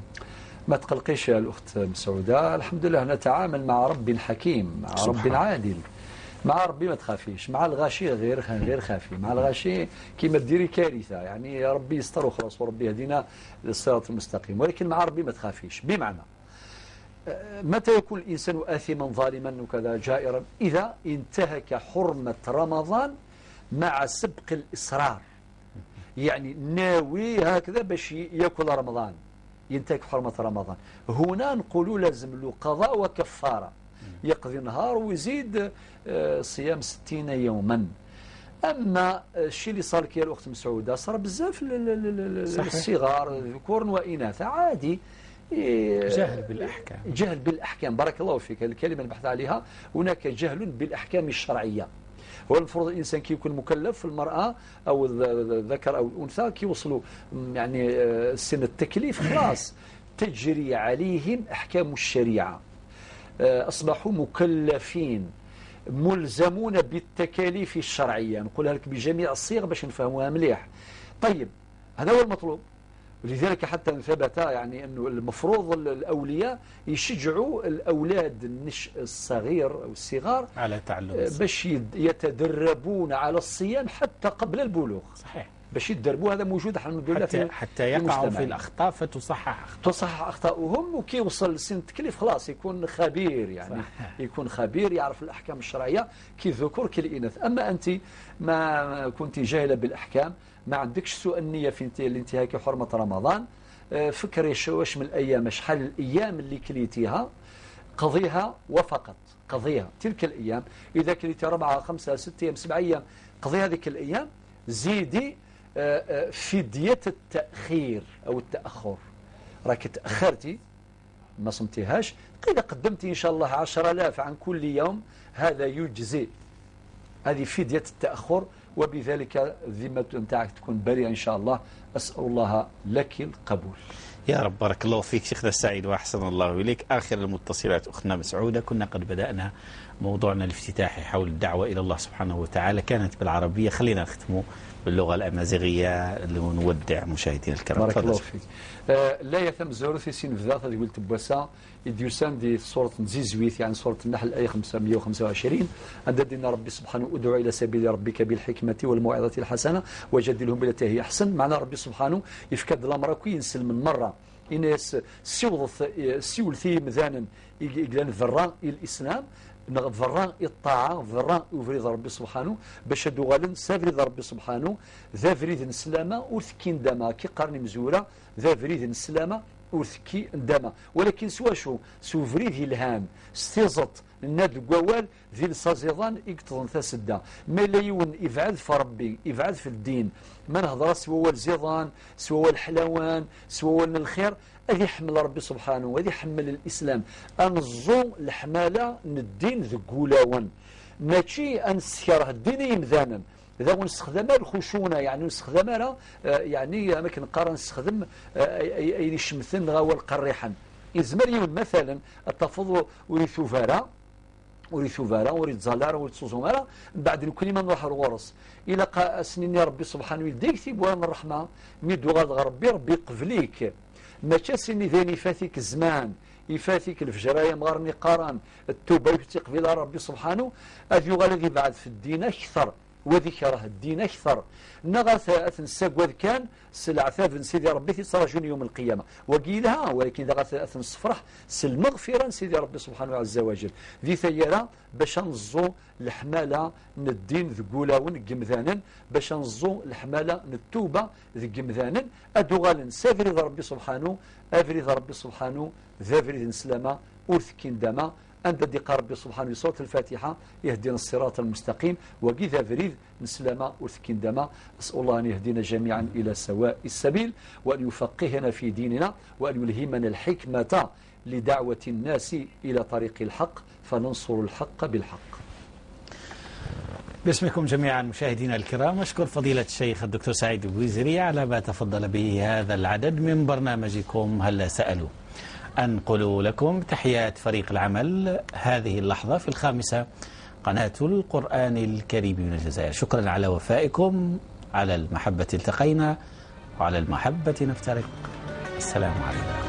ما تقلقيش يا الأخت مسعودة، الحمد لله نتعامل مع رب حكيم، مع رب عادل، مع ربي ما تخافيش، مع الغاشي غير خافي، مع الغاشي كيما ديري كارثة، يعني يا ربي يستر وخلاص وربي يهدينا للصراط المستقيم، ولكن مع ربي ما تخافيش. بمعنى متى يكون الإنسان آثما ظالما وكذا جائرا؟ إذا انتهك حرمة رمضان مع سبق الإصرار، يعني ناوي هكذا باش يأكل رمضان، ينتهك حرمة رمضان، هنا نقول لازم له قضاء وكفارة، يقضي نهار ويزيد صيام 60 يوما. أما الشيء اللي صار لك يا الأخت مسعودة صار بزاف للصغار ذكور وإناث، عادي، جهل بالأحكام. جهل بالأحكام، بارك الله فيك، الكلمة اللي بحث عليها، هناك جهل بالأحكام الشرعية. هو المفروض الإنسان كي يكون مكلف، المرأة أو الذكر أو الأنثى كي يوصلوا يعني سن التكليف خلاص تجري عليهم أحكام الشريعة، أصبحوا مكلفين ملزمون بالتكاليف الشرعية، نقولها لك بجميع الصيغ باش نفهموها مليح. طيب هذا هو المطلوب، ولذلك حتى ثبت يعني أنه المفروض الأولياء يشجعوا الأولاد النشء الصغير أو الصغار على تعلم باش يتدربون على الصيام حتى قبل البلوغ. صحيح، باش يتدربوا، هذا موجود الحمد لله، حتى يقعوا في الأخطاء فتصحح أخطاء. تصحح أخطاؤهم، وكي يوصل لسن التكليف خلاص يكون خبير، يعني صحيح. يكون خبير يعرف الأحكام الشرعية كي الذكور كي الإناث. أما أنت ما كنت جاهلة بالأحكام، ما عندكش سوء النية في الانتهاك حرمة رمضان، فكري واش من الأيام، شحال الأيام اللي كليتيها قضيها وفقط، قضيها تلك الأيام. إذا كليتي 4 5 6 أيام 7 أيام قضي هذيك الأيام، زيدي فدية التأخير أو التأخر، راك تأخرتي ما صمتيهاش، إذا قدمتي إن شاء الله 10,000 عن كل يوم هذا يجزي، هذه فدية التأخر، وبذلك الذمة نتاعك تكون بريئة إن شاء الله. أسأل الله لك القبول يا رب. بارك الله فيك شيخنا السعيد وأحسن الله إليك. آخر المتصلات أختنا مسعودة، كنا قد بدأنا موضوعنا الافتتاحي حول الدعوة إلى الله سبحانه وتعالى، كانت بالعربية، خلينا نختمه باللغة الأمازيغية لنودع مشاهدينا الكرام. بارك الله فيك. لا يثم زورثي سين فذاث هذه قلت بوسا يديوسان دي سورة نزيزويث، يعني سورة النحل الآية 525، عند دينا ربي سبحانه ادعو إلى سبيل ربك بالحكمة والموعظة الحسنة وجادلهم بالتي هي أحسن. معنى ربي سبحانه يفكد الأمر كي ينسل من مرة إناس سيولثي مذانا إقلان ذران الإسلام، ذران الطاعة، ذران أفريد ربي سبحانه باش دوغالن سافريد ربي سبحانه ذا فريد نسلامة ورثكي ندامة كي قرني مزورة ذا فريد نسلامة ورثكي ندامة، ولكن سوا شو سوفريد الهام ستيزط ناد قوال ذي الصازيضان يقتضن ثاسدا ما لا يون يفعل في ربي يفعل في الدين ما نهضر سوا الزيضان سوا الحلوان سوا الخير، هذه يحمل ربي سبحانه وهذه يحمل الإسلام. أنزو الحمالة الدين ذقولاون ماشي أنسكره الدين يمذانا إذا نستخدم الخشونة، يعني نستخدم يعني أماكن نقارن نستخدم أي شمثن غاول قريحا يزمر يون مثلا التفضل وريثوفارا وريثوفارا وريتزالارا وريتسوزومارا من بعد الكلمة نروح الورص إلى سنين يا ربي سبحانه يديك تيبوان الرحمة ميدو غاد ربي ربي يقبليك ماشي سني ذاني فاتيك الزمان يفاتيك الفجرايا مغارني قاران التوبة يفتق في ربي سبحانه أذ يغالي بعد في الدين أكثر وذكره الدين أكثر نغاث أثنساق كان سلعثاف سيدي ربي تراجون يوم القيامة وقيلها، ولكن ذا أثنصفرح سلمغفرة سيدي ربي سبحانه عز وجل ذي ثيارة باش نزو الحمالة ندين ذقولاون قمذانا باش نزو الحمالة نتوبة ذي قمذانا أدوغال سافري ربي سبحانه أفري ربي سبحانه ذافري نسلامة أورثكين داما أنت دي ربي سبحانه سورة الفاتحة يهدينا الصراط المستقيم وقذا فريد نسلامة ورثكين دما. أسأل الله أن يهدينا جميعا إلى سواء السبيل، وأن يفقهنا في ديننا، وأن يلهمنا الحكمة لدعوة الناس إلى طريق الحق، فننصر الحق بالحق. باسمكم جميعا مشاهدينا الكرام أشكر فضيلة الشيخ الدكتور سعيد بويزري على ما تفضل به هذا العدد من برنامجكم هل سألوا. أنقل لكم تحيات فريق العمل هذه اللحظة في 5 قناة القرآن الكريم من الجزائر. شكرا على وفائكم، على المحبة التقينا وعلى المحبة نفترق. السلام عليكم.